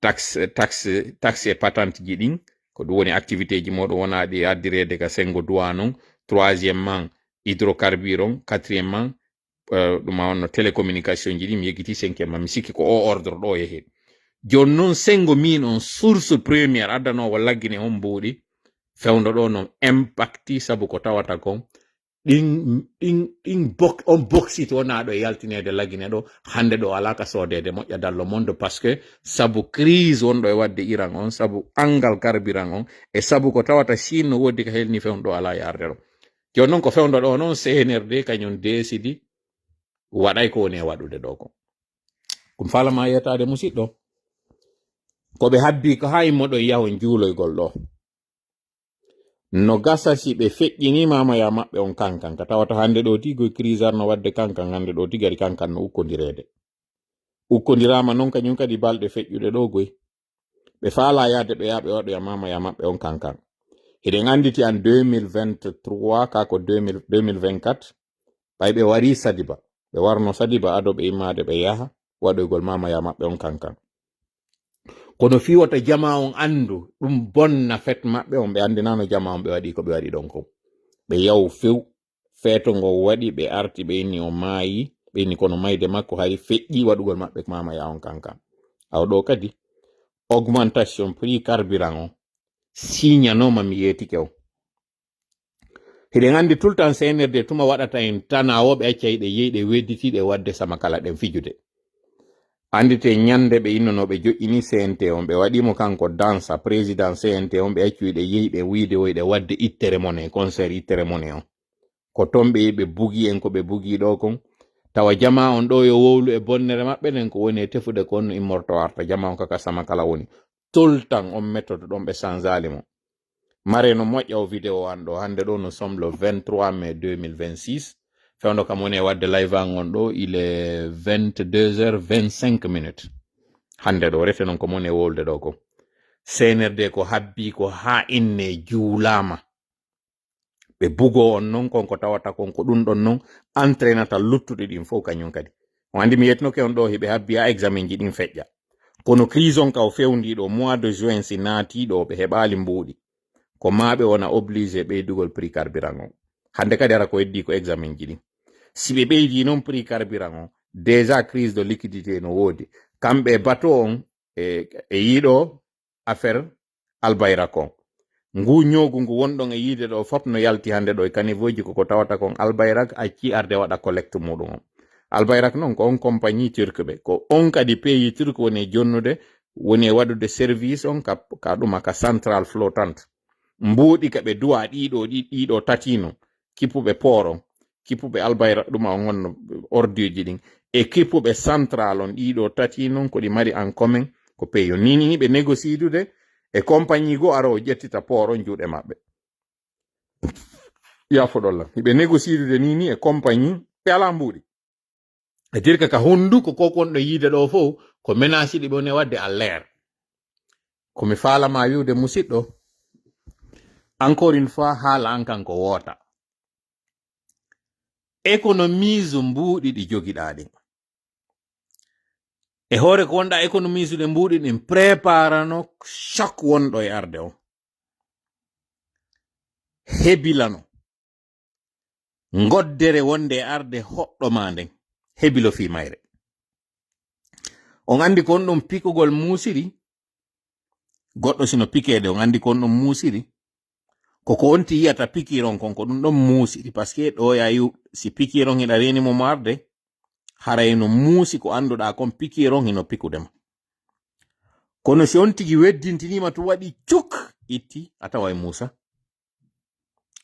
taxe, taxe, taxe e patente ji ɗin, ko ɗum woni activité ji mooɗon wona ɗi addireede ka senngo douane on. Troisième man, hydrocarbure on. Quatrième man, eh, ɗum a honno télécommunication ji ɗin, mi yeggiti cinquième man. Mi sikki ko o ordre ɗo yehe. Jooni noon, senngo miin on source première addanoowo laggine on mbuuɗi, fewndo ɗo noon impacti sabu ko tawata kon ɗin, ɗin, ɗin bok-, on bauxite wonaa ɗo e yaltineede lagine ɗo, hannde ɗo alaa ka soodeede moƴƴa dans le monde, parce que sabu crise wonɗo e waɗde Iran on, sabu anngal carburant on, e sabu ko tawata Chine no woodi ka helni fewndo ɗo alaa e arde ɗo. Jooni noon ko fewndo ɗo noon C N R D kañum deesidi waɗay ko woni e waɗude ɗo ko. Ko mi faalama yeetaade musidɗo. Ko ɓe habbi ko haa immoɗon yahon juuloygol ɗo. No gasa si ɓe feƴƴini maamaya maɓɓe on kankan. Ka tawata hannde ɗo ti goy crise arno waɗde kankan, hannde ɗo ti gari kankan no ukkondireede. Ukkondiraama noon kañum kadi balɗe feƴƴuɗe ɗo goy. Ɓe faalaa yahde ɓe yaha ɓe waɗoya maamaya maɓɓe on kankan. Hiɗen annditi an deux mille vingt-trois, ka ko deux mille, deux mille vingt-quatre, ɓay ɓe warii Sadiba. Ɓe warno Sadiba ado ɓe immaade ɓe yaha waɗoygol maamaya maɓɓe on kankan. Kono fii wota jamaa on anndu, ɗum bonna fête maɓɓe on, ɓe anndinaano jamaa on ɓe waɗi ko ɓe waɗi ɗon kon. Ɓe yaw few, feeto ngo waɗi, ɓe arti, ɓe inni o maayi, ɓe inni kono mayde makko hari feƴƴi waɗugol maɓɓe maamaya on kankan. Awa ɗo kadi, augmentation prix carburant on, siñanooma mi yeetike o. Hiɗen anndi tout le temps C N R D tuma waɗata en tana o, ɓe acca hiɗe yehi ɗe wedditiiɗe waɗde sama kala ɗen fijude. Anndite ñande ɓe innono ɓe joƴƴini C N T on, ɓe waɗi mo kanko dansa, président C N T on, ɓe accu hiɗe yehi ɓe wiide o hiɗe waɗde ittere mone, concert ittere mone on. Ko toon ɓe yehi ɓe bugi en ko ɓe bugi ɗo kon. Tawa jamaa on ɗo yo wowlu e bonnere maɓɓe nden ko woni e tefude kon no immorto arta. Jamaa on kaka sama kala woni. Tout le temps on méthode ɗon ɓe sanzaali mo. Mare no moƴƴa o vidéo an ɗo. Hannde ɗo nous sommes le vingt-trois mai deux mille vingt-six. Fewndo kam woni e waɗde live an on ɗo, il est vingt-deux heures vingt-cinq minutes. Hannde ɗo, rete noon ko mon e wowlde ɗo ko. C N R D ko habbi ko haa inne juulaama. Ɓe bugoo on noon, kon ko tawata kon ko ɗum ɗon noon entrainata luttuɗi ɗin fof kañum kadi. On anndi mi yetnoke on ɗo, hiɓe habbi haa examen ji ɗin feƴƴa. Kono crise on ka o fewndii ɗo, mois de juin si naatii ɗo, ɓe heɓaali mbuuɗi. Ko maa ɓe wona obligé ɓeydugol prix carburant on. Hannde kadi ara ko heddii ko examen ji ɗin. Si ɓe ɓeydii noon prix carburant on, déjà crise de liquidité no woodi. Kamɓe e bateau on, e, e yiɗo affaire Albayrak on. Ngu ñoogu ngu wonɗon e yiide ɗo fof no yalti hannde ɗo e caniveau ji, ko ko tawata kon Albayrak acci arde waɗa collecte muɗum on. Albayrak noon ko on compagnie turque ɓe. Ko on kadi pays turque woni e jonnude, woni e waɗude service on ka, ka ɗuma ka centrale flottante. Mbuuɗi ka ɓe duwa ɗiɗo, ɗi-, ɗiɗo tati no, kippuɓe port on, kippuɓe Albayrak ɗuma on honno ordure ji ɗin, e kippuɓe centrale on, ɗiɗo tati noon ko ɗi mari en commun, ko pays on. Ni, ni, ni ɓe négociidude e compagnie goo ara o ƴettita port on juuɗe maɓɓe. Yafoɗon lan. Hiɓe négociidude ni, ni e compagnie, ɓe alaa mbuuɗi. E dirka ka hunnduko ko kon ɗo yiide ɗo fof, ko menace ɗi ɓe woni waɗde à l'air. Ko mi faalama wi'ude musidɗo, encore une fois, haala an kan ko woota. Économise mbuuɗi ɗi jogiɗaa ɗin. E hoore ko wonɗaa économise ɗe mbuuɗi ɗin, préparano choc wonɗo e arde on. Hebilano. Ngoddere wonde e arde hoɗɗo ma nden. Hebilo fii mayre. On anndi ko on ɗum pikugol muusiri? Goɗɗo sino pikeede, on anndi ko on ɗum muusiri? Ko ko on ti yiyata pikiron kon, ko ɗum ɗon muusiri. Parce que ɗo ya yu-, si pikiron hiɗa reeni mo mo arde, haray no muusi ko annduɗaa kon pikiron hino pikude ma. Kono si on tigi weddintiniima, tun waɗi cuk, itti, a tawa e Muusa.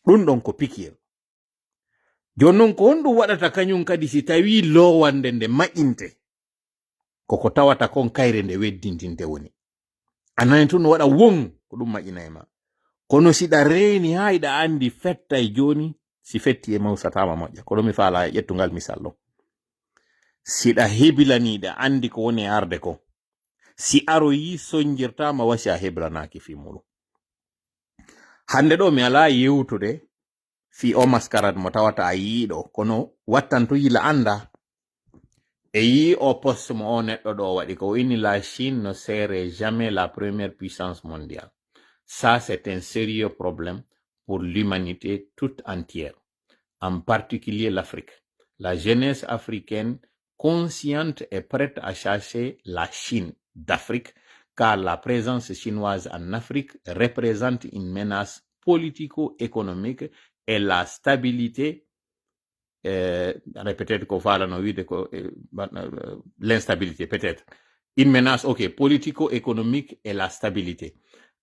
Ɗun ɗon ko pikiir. Jooni non, ko honɗun waɗata kañun kadi si tawii loowannde nde maƴinte? Ko ko tawata kon kayre nde weddintinte woni. A nani tun no waɗa won, ko ɗun maƴinay ma. Kono si ɗa reeni haa hiɗa anndi fettay jooni, si fetti e mawsataama moƴƴa. Kono mi faalaa e ƴettungal misal ɗon. Si ɗa hebilanii ɗa anndi ko woni e arde kon, si aroyii sonjirtaama, wa si a heblanaaki fii muuɗun. Hannde ɗoo mi alaa yewtude fii oo maskarad mo tawata a yi'ii ɗoo, kono wattan tun yila anndaa. E yi'ii oo post mo oo neɗɗo ɗoo waɗi, ko o inni: "La Chine ne sera jamais la première puissance mondiale. Ça, c'est un sérieux problème pour l'humanité toute entière, en particulier l'Afrique. La jeunesse africaine consciente et prête à chercher la Chine d'Afrique, car la présence chinoise en Afrique représente une menace politico-économique et la stabilité", euh, peut-être ko faalano wiide ko, euh, ba-, euh, l'instabilité, peut-être. Une menace, ok, politico-économique et la stabilité.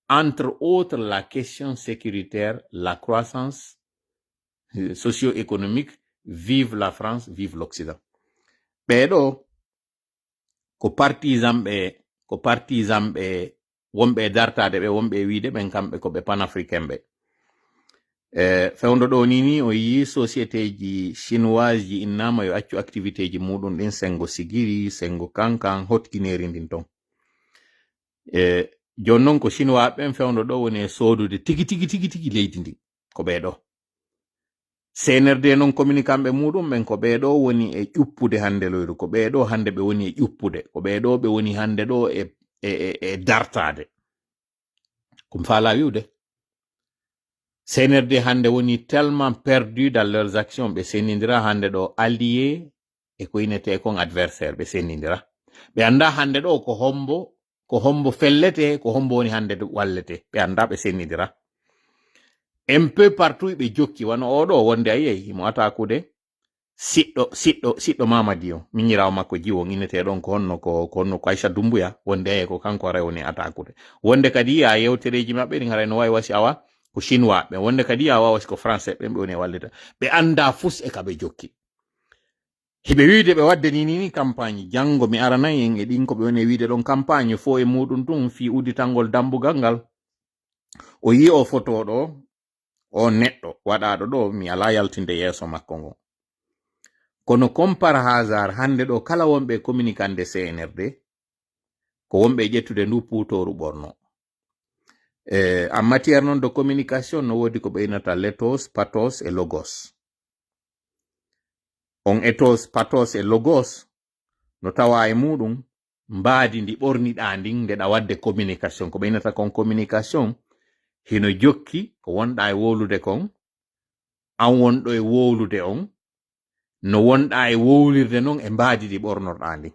Entre autres, la question sécuritaire, la croissance, euh, socio-économique, vive la France, vive l'Occident. Ɓee ɗoo ko partisan ɓe, ko partisan ɓe wonɓe e dartaade ɓe, wonɓe e wiide ɓen kamɓe ko ɓe panafricain ɓe. E fewndo ɗoo nii, nii o yii sociétéeji chinoiseji innaama yo accu activitéeji muuɗun ɗin, Sengo Sigiri, Sengo Kankan, hotkineeri ndin ton. E jooni non ko chinois ɓen fewndo ɗoo woni e soodude tigi, tigi, tigi, tigi leydi ndin. Ko ɓee ɗoo. C N R D non communiquant ɓe muuɗun ɓen ko ɓee ɗoo woni e ƴuppude hannde, Loyru, ko ɓee ɗoo hannde ɓe woni e ƴuppude, ko ɓee ɗoo ɓe woni hannde ɗoo e, e, e, e dartaade. Ko mi faalaa wi'ude. C N R D hannde woni tellement perdu dans leurs actions, ɓe sennindira hannde ɗoo allié e ko innetee kon adversaire, ɓe sennindira. Ɓe anndaa hannde ɗoo ko hombo, ko hombo fellete, ko hombo woni hannde walletee. Ɓe anndaa, ɓe sennindira. Un peu partout ɓe jokki, wano oo ɗoo wonde a yi'ay himo attaquude siɗɗo, siɗɗo, siɗɗo Mamadi on, miñiraawo makko jiwo on, innetee ɗon ko honno, ko, ko honno ko Aïcha Doumbouya, wonde a yi'ay ko kanko haray woni e attaquude. Wonde kadi a yewtereeji maɓɓe ɗin haray no waawi wasi awa ko chinois ɓe, wonde kadi a waawa wasi ko français ɓen ɓe woni e wallita. Ɓe anndaa fus e ka ɓe jokki. Hiɓe wiide ɓe waɗde nii, nii, nii campagne. Janngo mi aranay en e ɗin ko ɓe woni e wiide ɗon campagne, fow e muuɗun tun fii udditangol dambugal ngal. O yi'i oo foto ɗoo, oo neɗɗo waɗaaɗo ɗoo, mi alaa yaltinde yeeso makko ngon. Kono comme par hasard, hannde ɗoo kala wonɓe e communiquant de C N R D, ko wonɓe e ƴettude nduu puutooru ɓorno. E, en matière non de communication, no woodi ko ɓe innata l'ethos, pathos e logos. On ethos, pathos e logos no tawaa e muuɗun mbaadi ndi ɓorniɗaa ndin nde ɗa waɗde communication. Ko ɓe innata kon communication, hino jokki ko wonɗaa e wowlude kon, an wonɗo e wowlude on, no wonɗaa e wowlirde non e mbaadi ndi ɓornorɗaa ndin.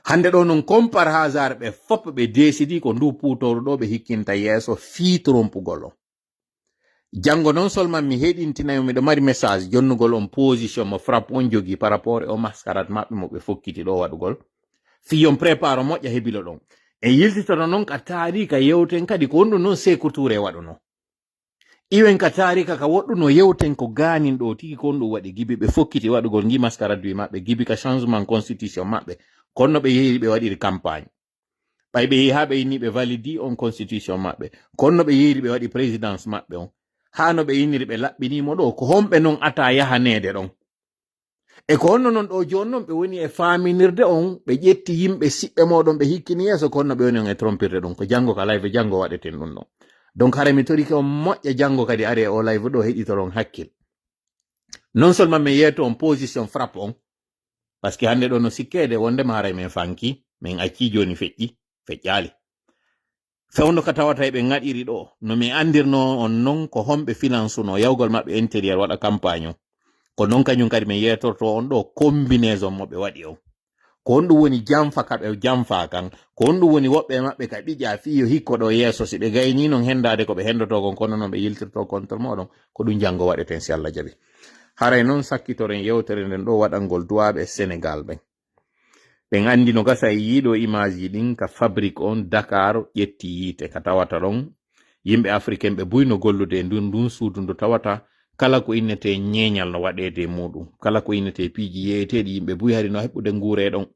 Hannde ɗoo non, comme par hasard, ɓe fop ɓe décidi ko nduu puutooru ɗoo ɓe hikkinta yeeso fii trompugol on. Janngo non seulement mi heɗintinay on, miɗo mari message jonnugol on position mo Frappe on jogii par rapport e o mascarade maɓɓe mo ɓe fokkiti ɗoo waɗugol. Fii on prépare on moƴƴa hebilo ɗon. En yiltitoto non ka taariika, yewten kadi ko honɗun non Sékou Touré waɗunoo. Iwen ka taariika ka woɗɗunoo, yewten ko gaanin ɗoo tigi ko honɗun waɗi. Gibi ɓe fokkiti waɗugol ngii mascarade maɓɓe, gibi ka changement constitution maɓɓe. Kono no ɓe yehiri ɓe waɗiri campagne. Ɓay ɓe yehi haa ɓe inni ɓe validi on constitution maɓɓe. Kono no ɓe yehiri ɓe waɗi présidence maɓɓe on. Haa no ɓe inniri ɓe laɓɓinii mo ɗoo, ko honɓe non ataa yahaneede ɗon? E ko honno non ɗoo jooni non ɓe woni e faaminirde on, ɓe ƴetti yimɓe siɓɓe mooɗon, ɓe hikkini yeeso, ko honno ɓe woni on e trompirde ɗum? Ko janngo ka live, janngo waɗeten ɗum ɗon. Donc, hara mi torike on moƴƴa janngo kadi are o live ɗoo, heɗitoron hakkil. Non seulement mi yeeto on position Frappe on, parce que hannde ɗoo no sikkeede wondema haray min fanki, min accii jooni feƴƴi, feƴƴaali. Fewndo ka tawata eɓe ngaɗiri ɗoo, no mi anndirnoo on non ko honɓe finansunoo yahugol maɓɓe intérieur waɗa campagne on. Ko non kañum kadi mi yeetorto on ɗoo combinaison mo ɓe waɗi on. Ko honɗum woni janfa ka ɓe janfaa kan? Ko honɗum woni woɓɓe e maɓɓe ka ɓiƴaa fii yo hikko ɗoo yeeso? Si ɓe gaynii non henndaade ko ɓe henndotoo kon, kono non ɓe yiltirtoo contre mooɗon, ko ɗum janngo waɗeten si Allah jaɓi. Haray non sakkitoren yewtere nden ɗoo waɗangol duwaaɓe Senegaal ɓen. Ɓen anndi no gasa e yiiɗo image ji ɗin ka fabrique on Dakar ƴetti yiite ka tawata ɗon. Yimɓe Africain ɓe buy no gollude e ndun, ndun suudu ndu tawata kala ko innetee ñeeñal no waɗeede e muuɗum. Kala ko innetee piiji yeeyeteeɗi yimɓe buy hari no heɓɓude nguure ɗon.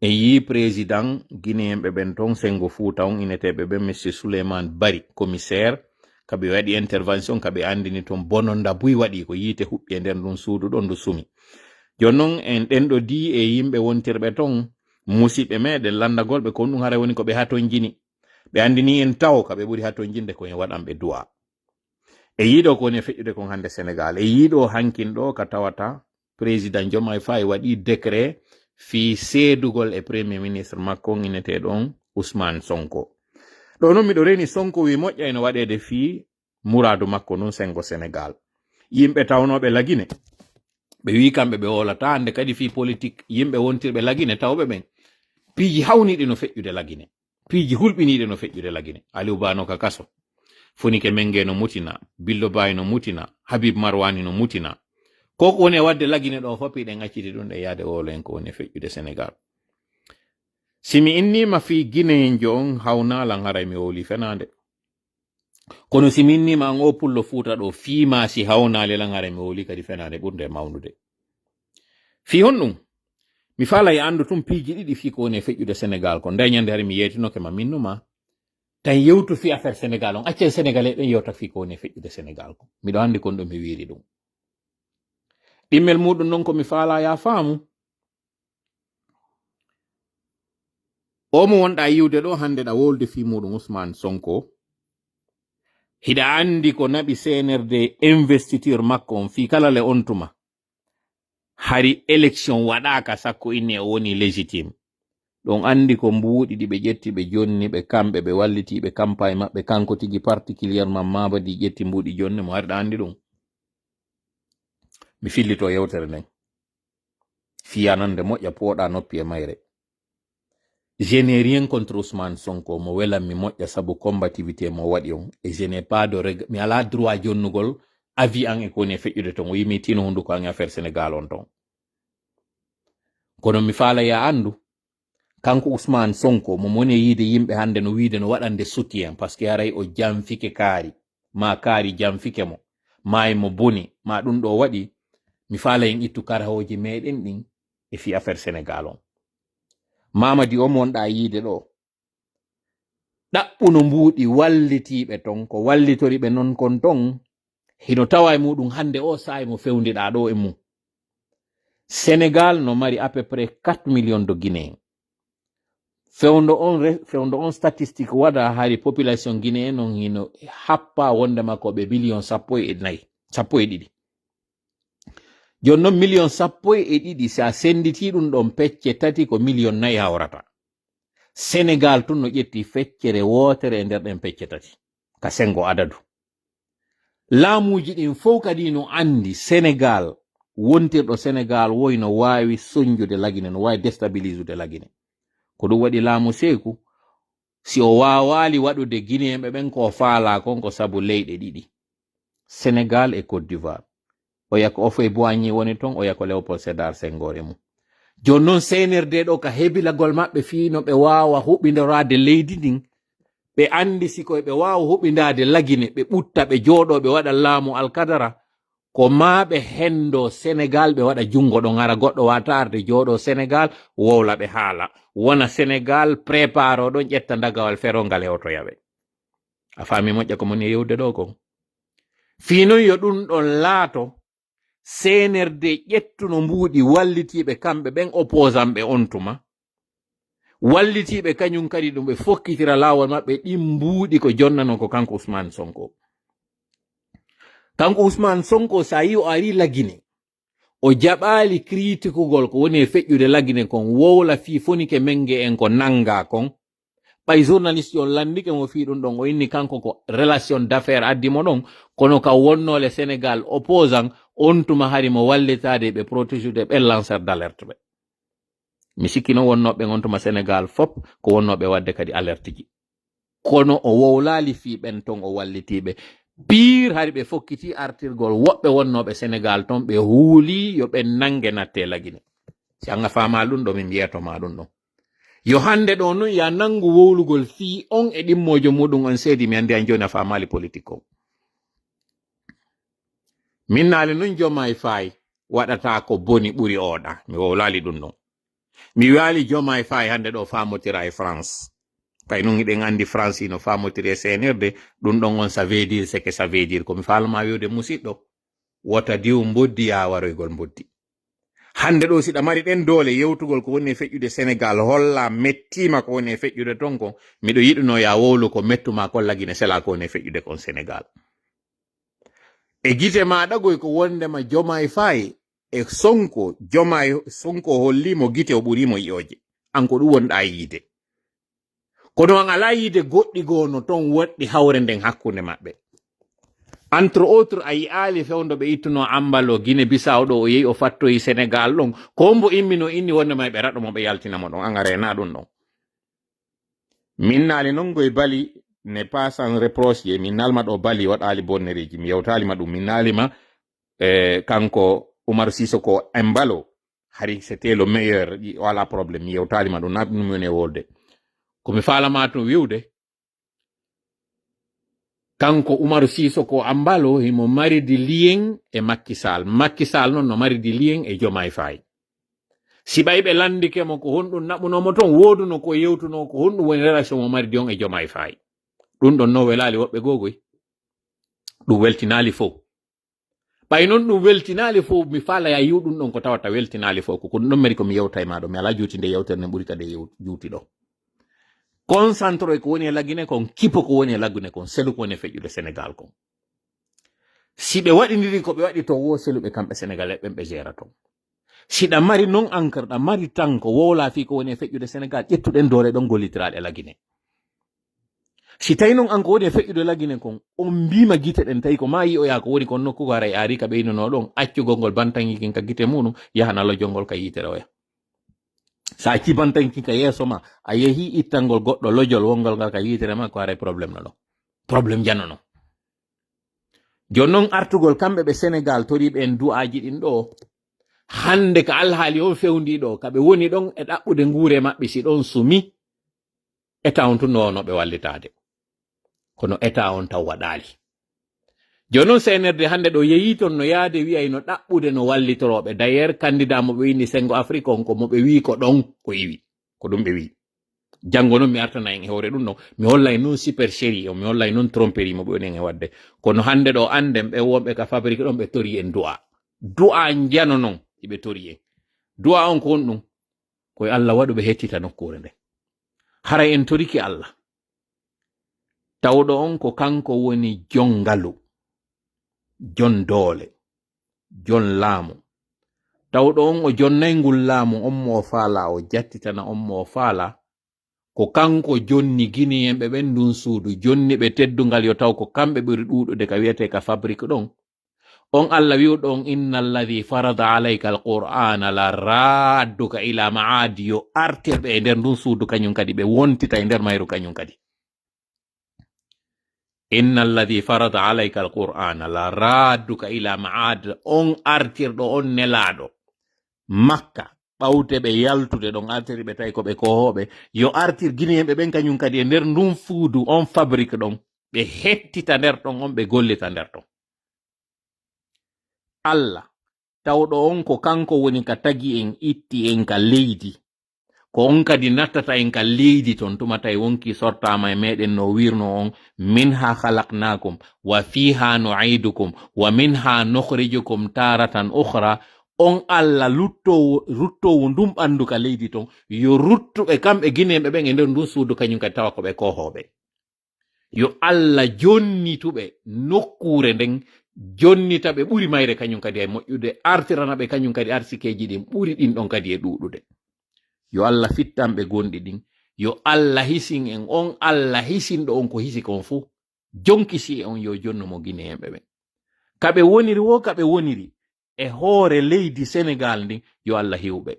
En yii président Guinéen ɓe ɓen ton Sengo Fouta on inneteeɓe ɓen Monsieur Souleymane Bari, commissaire, ka ɓe waɗi intervention, ka ɓe anndini ton bononda buy waɗi ko yiite huɓɓi e nder ndun suudu ɗon ndu sumi. Jooni non en ɗenɗodii e yimɓe wontirɓe ton, musiɓɓe meɗen lanndagol ɓe kon ɗum haray woni ko ɓe hatonjini. Ɓe anndini en tawo ka ɓe ɓuri hatonjinde ko en waɗan ɓe du'a. E yiiɗo ko woni e feƴƴude kon hannde Senegal. E yiiɗo hankin ɗo ka tawata président Diomaye Faye waɗi décret fii seedugol e premier ministre makko on inneteeɗo on Ousmane Sonko. Ɗo non miɗo reni Sonko wi moƴƴa ino waɗeede fii muraadu makko ndun sengo Senegal. Yimɓe tawnooɓe Lagine, ɓe wi kamɓe ɓe wowlata hannde kadi fii politique, yimɓe wontirɓe Lagine tawɓe ɓen. Piiji hawniiɗi no feƴƴude Lagine. Piiji hulɓiniiɗi no feƴƴude Lagine. Aliou Ba no ka kaso. Fonike Menge no mutina, Billo Baye no mutina, Habib Marwani no mutina. Ko ko woni e waɗde Lagine ɗo fof, hiɗen acciti ɗum ɗe yaade wowlo en ko woni e feƴƴude Senegal. Si mi inniima fii Gineyeenjo on hawnalan haray mi wowli fenaande. Kono si mi inniima an o pullo Fuuta ɗo fii ma si hawnaali lan haray mi wowli kadi fenaande ɓurnde e mawnude. Fii honɗum? Mi faalay anndu tun piiji ɗiɗi fii ko woni e feƴƴude Senegal ko. Nde ñande hari mi yeetinoke ma minnuma. Tan yewtu fii affaire Senegal on. Accen Senegalais ɓen yewta fii ko woni e feƴƴude Senegal ko. Miɗo anndi kon ɗo mi wiiri ɗum. Ɗimmel muɗum non ko mi faalaa ya faamu. O mo wonɗa yiwde ɗo hannde ɗa wolde fii muɗum Ousmane Sonko. Hiɗa anndi ko naɓi C N R D investiture makko on fii kala le on tuma. Hari élection waɗaaka sakko inni o woni légitime. Ɗon anndi ko mbuuɗi ɗi ɓe ƴetti ɓe jonni ɓe kamɓe ɓe walliti ɓe campagne maɓɓe kanko tigi particulièrement Mamadi ƴetti mbuuɗi jonni mo hari ɗa anndi ɗum. Mi fillito yewtere nden. Fiyanande moƴƴa pooɗa noppi e mayre. Je n'ai rien contre Ousmane Sonko, mo welan mi moƴƴa sabu combativité mo waɗi on. Et je n'ai pas de reg-, mi alaa droit jonnugol avis an e ko woni e feƴƴude ton. O yimi tino hunduko an e affaire Sénégal on ton. Kono mi faala ya anndu, kanko Ousmane Sonko, mo moni e yiide yimɓe hannde no wiide no waɗande soutien, parce que haray o janfike kaari, ma kaari janfike mo, ma e mo boni, ma ɗum ɗo waɗi, mi faala en ittu karahooji meɗen ɗin e fii affaire Sénégal on. Mamadi o mo wonɗa yiide ɗo, ɗaɓɓuno mbuuɗi wallitiiɓe ton, ko wallitori ɓe non kon ton, hino tawa e muɗum hannde o saa'i mo fewndiɗaa ɗo e mum. Sénégal no mari à peu près quatre millions de Guinéens. Fewndo on re-, fewndo on statistique waɗa hari population Guinéen on hino happa wondema ko ɓe million sappo e nayi, sappo e ɗiɗi. Jooni non million sappo e ɗiɗi, si a senditi ɗum ɗon pecce tati ko million nayi hawrata. Sénégal tun no ƴetti feccere wootere e nder ɗen pecce tati, ka sengo adadu. Laamuuji ɗin fow kadi no anndi Sénégal, wontirɗo Sénégal woy no waawi sonjude Lagine, no waawi déstabilisude Lagine. Ko ɗum waɗi laamu Seeku, si o waawaali waɗude Guinéenɓe ɓen ko o faalaa kon ko sabu leyɗe ɗiɗi, Sénégal e Côte d'Ivoire. Oya ko Houphouët-Boigny woni ton, oya ko Léopold Sédar Senghor e mum. Jooni non C N R D ɗo ka hebilagol maɓɓe fii no ɓe waawa huɓindoraade leydi ndin, ɓe anndi si ko ɓe waawa huɓindaade Lagine, ɓe ɓutta, ɓe jooɗoo, ɓe waɗa laamu alkadara, ko maa ɓe henndo Sénégal, ɓe waɗa junngo ɗon, hara goɗɗo waata arde jooɗoo Sénégal, wowla ɓe haala. Wona Sénégal, préparo ɗon, ƴetta ndagawal ferongal hewtoya ɓe. A faami moƴƴa ko moni e yewde ɗo kon? Fii non yo ɗum ɗon laato, C N R D ƴettuno mbuuɗi wallitiiɓe kamɓe ɓen opposant ɓe on tuma. Wallitiiɓe kañum kadi ɗum ɓe fokkitira laawol maɓɓe ɗin mbuuɗi ko jonnano ko kanko Ousmane Sonko. Kanko Ousmane Sonko, so a yii o arii Lagine, o jaɓaali kritikugol ko woni e feƴƴude Lagine kon, wowla fii fonike menge en ko nanngaa kon. Ɓay journaliste on lanndike mo fii ɗum ɗon, o inni kanko ko relation d'affaires addi mo ɗon, kono ka wonnoole Sénégal opposant, on tuma hari mo wallitaade ɓe protéger ɓen lanceur d'alerte ɓe. Mi sikki non wonnooɓe ɓen on tuma Sénégal fop ko wonnooɓe waɗde kadi alerte ji. Kono o wowlaali fii ɓen ton o wallitiiɓe. Pire hari ɓe fokkiti artirgol woɓɓe wonnooɓe Sénégal ton, ɓe huuli yo ɓen nannge natte Lagine. Si an a faamaali ɗum ɗo, mi mbiyato ma ɗum ɗo. Yo hannde ɗo nun ya nanngu wowlugol fii on e ɗimmoojo muɗum on seedi, mi anndi an jooni a faamaali politik on. Min naali nun Jomaay Faay waɗata ko boni ɓuri oɗa. Mi wowlaali ɗum ɗon. Mi wiyaali Jomaay Faay hannde ɗo faamotira e France. Pay nun hiɗen anndi France hino faamotiri e seenirde, ɗum ɗon on ça veut dire ce que ça veut dire. Ko mi faalama wi'ude musiɗɗo, wota diw mboddi yaa waroygol mboddi. Hannde ɗo siɗa mari ɗen doole yewtugol ko woni e feƴƴude Senegal, holla mettiima ko woni e feƴƴude ton kon, miɗo yiɗuno yaa wowlu ko mettuma kon Lagine sela ko woni e feƴƴude kon Senegal. E gite maaɗa goy ko wondema Jomaay Faay e Sonko, Jomaay Sonko holliimo gite o ɓuriimo yi'ooje. An ko ɗum wonɗaa yiide. Kono an alaa yiide goɗɗi goo no ton woɗɗi hawre nden hakkunde maɓɓe. Entre autres, a yi'aali fewndo ɓe ittuno Ambalo Gine Bisaw ɗo, o yehi o fattoyi Senegal ɗon. Ko mbo immino inni wondema ɓe raɗo mo ɓe yaltina mo ɗon, an a reena ɗum ɗon. Min naali non goy Bali ne pas sans reproche, min naalma ɗo Bali waɗaali bonnereeji, mi yewtaali ma ɗum, min naali ma, eh, kanko Umaru Sisoko Embalo, hari c'était le meilleur, ɗi, wala problème, mi yewtaali ma ɗum, na ɗum woni e wolde. Ko mi faalama tun wi'ude, kanko Umaru Sisoko Embalo himo maridi lien e Macky Sall. Macky Sall non no maridi lien e Jomaay Faay. Si ɓay ɓe landike mo ko honɗum naɓuno mo ton, wooduno ko yewtuno ko honɗum woni relation mo maridi on e Jomaay Faay. Ɗum ɗon no welaali woɓɓe goo goy. Ɗum weltinaali fow. Ɓay non ɗum weltinaali fow, mi faala ya yi'u ɗum ɗon ko tawata weltinaali fow. Ko, ko ɗum ɗon mari ko mi yewta e ma ɗo. Mi alaa juuti nde yewtere nden ɓuri kadi e yew-, juuti ɗo. Concentre ko woni e Lagine kon, kipo ko woni e Lagine kon, selu ko woni e feƴƴude Senegal kon. Si ɓe waɗindiri ko ɓe waɗi ton, wo selu ɓe kamɓe Senegalais ɓen ɓe gérata ton. Si ɗa mari non encre, ɗa mari tan ko wowla fii ko woni e feƴƴude Senegal, ƴettuɗen doole ɗon gollitiraɗe Lagine. Si tawi non an ko woni e feƴƴude Lagine kon, on mbiima gite ɗen, tawi ko ma yi'oya ko woni kon nokku ko haray aari ka ɓeyduno ɗon, accugol ngol bantangi kin ka gite muɗum, yahana lojol ngol ka yiitere oya. Sa acci bantangi kin ka yeeso ma, a yehi ittangol goɗɗo lojol wongol ngal ka yiitere ma, ko haray problème no ɗon. Problème jano non. Jooni non artugol kamɓe ɓe Senegal toriiɓe en du'aaji ɗin ɗo, hande ka alhaali on fewndi ɗo, ka ɓe woni ɗon e ɗaɓɓude nguure maɓɓe si ɗon sumi, État on tun no wano ɓe wallitaade. Kono État on taw waɗaali. Jooni non C N R D hande ɗo yehi ton no yaade wi'ay no ɗaɓɓude no wallitorooɓe. D'ailleurs, candidat mo ɓe winndi Sengo Afrique on ko mo ɓe wi'i ko ɗon o iwi. Ko ɗum ɓe wi'i. Janngo non mi artana en e hoore ɗum ɗon. Mi hollay non supercherie on, mi hollay non tromperie mo ɓe woni en e waɗde. Kono hande ɗo annden ɓe wonɓe ka fabrique ɗon ɓe torii en du'a. Du'a njano non hiɓe torii en. Du'a on ko honɗum? Ko e Allah waɗu ɓe hettita nokkuure nden. Haray en torike Allah. Tawɗo on ko kanko woni jon ngalu, jon doole, jon laamu. Tawɗo on o jonnay ngun laamu, on mo o faala, o jattitana on mo o faala. Ko kanko jonni Gineyenɓe ɓen ndun suudu, jonni ɓe teddungal, yo taw ko kamɓe ɓuri ɗuuɗude ka wi'etee ka fabrique ɗon. On Allah wi'uɗo on, "Inna alladhi farada alayka alqur'ana la radduka ila ma'ad," yo artirɓe e nder ndun suudu kañum kadi, ɓe wontita e nder mayru kañum kadi. "Inna alladhi farada alayka alqur'ana la radduka ila ma'ad," on artirɗo on nelaaɗo Makka, ɓawte ɓe yaltude ɗon, artiri ɓe tawi ko ɓe koohooɓe, yo artir Gineyenɓe ɓen kañum kadi e nder ndun suudu, on fabrique ɗon, ɓe hettita nder ɗon, on ɓe gollita nder ɗon. Allah, tawɗo on ko kanko woni ka tagi en, itti en ka leydi. Ko on kadi nattata en ka leydi ton, tuma tawi wonkii sortaama e meɗen no wi'irno on, "Minha khalaqnakum, wa fiha nu'idukum, wa minha nukhrijukum taratan ukhra." On Allah luttoowo, ruttoowo ndun ɓandu ka leydi ton, yo ruttu ɓe kamɓe Gineyenɓe ɓen e nder ndun suudu kañum kadi tawa ko ɓe koohooɓe. Yo Allah jonnituɓe nokkuure nden, jonnita ɓe ɓuri mayre kañum kadi e moƴƴude, artirana ɓe kañum kadi arsikeeji ɗin ɓuri ɗin ɗon kadi e ɗuuɗude. Yo Allah fittan ɓe gonɗi ɗin. Yo Allah hisin en, on Allah hisinɗo on ko hisi kon fow. Jonkisi e on yo jonnu mo Gineyenɓe ɓen. Ka ɓe woniri wo, ka ɓe woniri e hoore leydi Senegal ndin, yo Allah hiwɓe.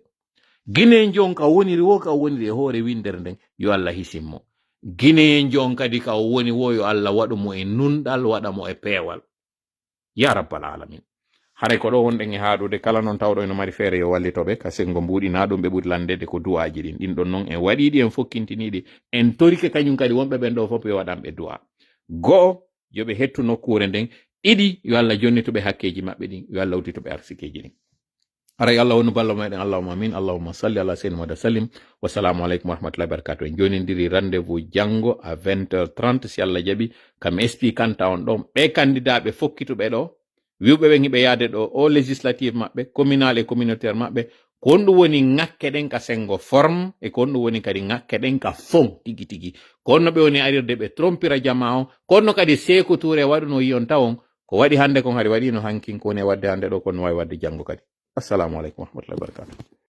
Gineyenjo on ka woniri wo, ka woniri e hoore winndere nden, yo Allah hisin mo. Gineyenjo on kadi ka o woni wo, yo Allah waɗu mo e nunɗal, waɗa mo e peewal. Ya Rabbal Alamin. Haray ko ɗo wonɗen e haaɗude, kala noon tawɗo eno mari feere yo wallito ɓe ka senngo mbuuɗi, na ɗum ɓe ɓuri lanndede ko du'aaji ɗin. Ɗin ɗon noon en waɗii ɗi, en fokkintini ɗi, en torike kañum kadi wonɓe ɓen ɗo fof yo waɗan ɓe du'a. Go'o, yo ɓe hettu nokkuure nden. Ɗiɗi, yo Allah jonnito ɓe hakkeeji maɓɓe ɗin, yo Allah uddito ɓe arsikeeji ɗin. Haray Allah wonu ballo meɗen, Allahumma amin, Allahumma salli ala sayyidina Muhammad wa sallim. Wassalamu aleykum wa rahmatullahi wa barakatuh. En jonindiri rendez-vous janngo à vingt heures trente, si Allah jaɓi, kam expliquanta on ɗon ɓe candidat ɓe fokkituɓe ɗo, wi'uɓe ɓen hiɓe yaade ɗo o législative maɓɓe, communal e communautaire maɓɓe, ko honɗum woni ŋakke ɗen ka senngo forme, e ko honɗum woni kadi ŋakke ɗen ka fond tigi tigi. Ko honno ɓe woni arirde ɓe trompira jamaa on, ko honno kadi Seeku Tuure waɗuno yi'on tawon, ko waɗi hannde kon hari waɗiino hankin, ko woni e waɗde hannde ɗo, ko no waawi waɗde janngo kadi. Assalamu aleykum wa rahmatullahi wa barakatuh.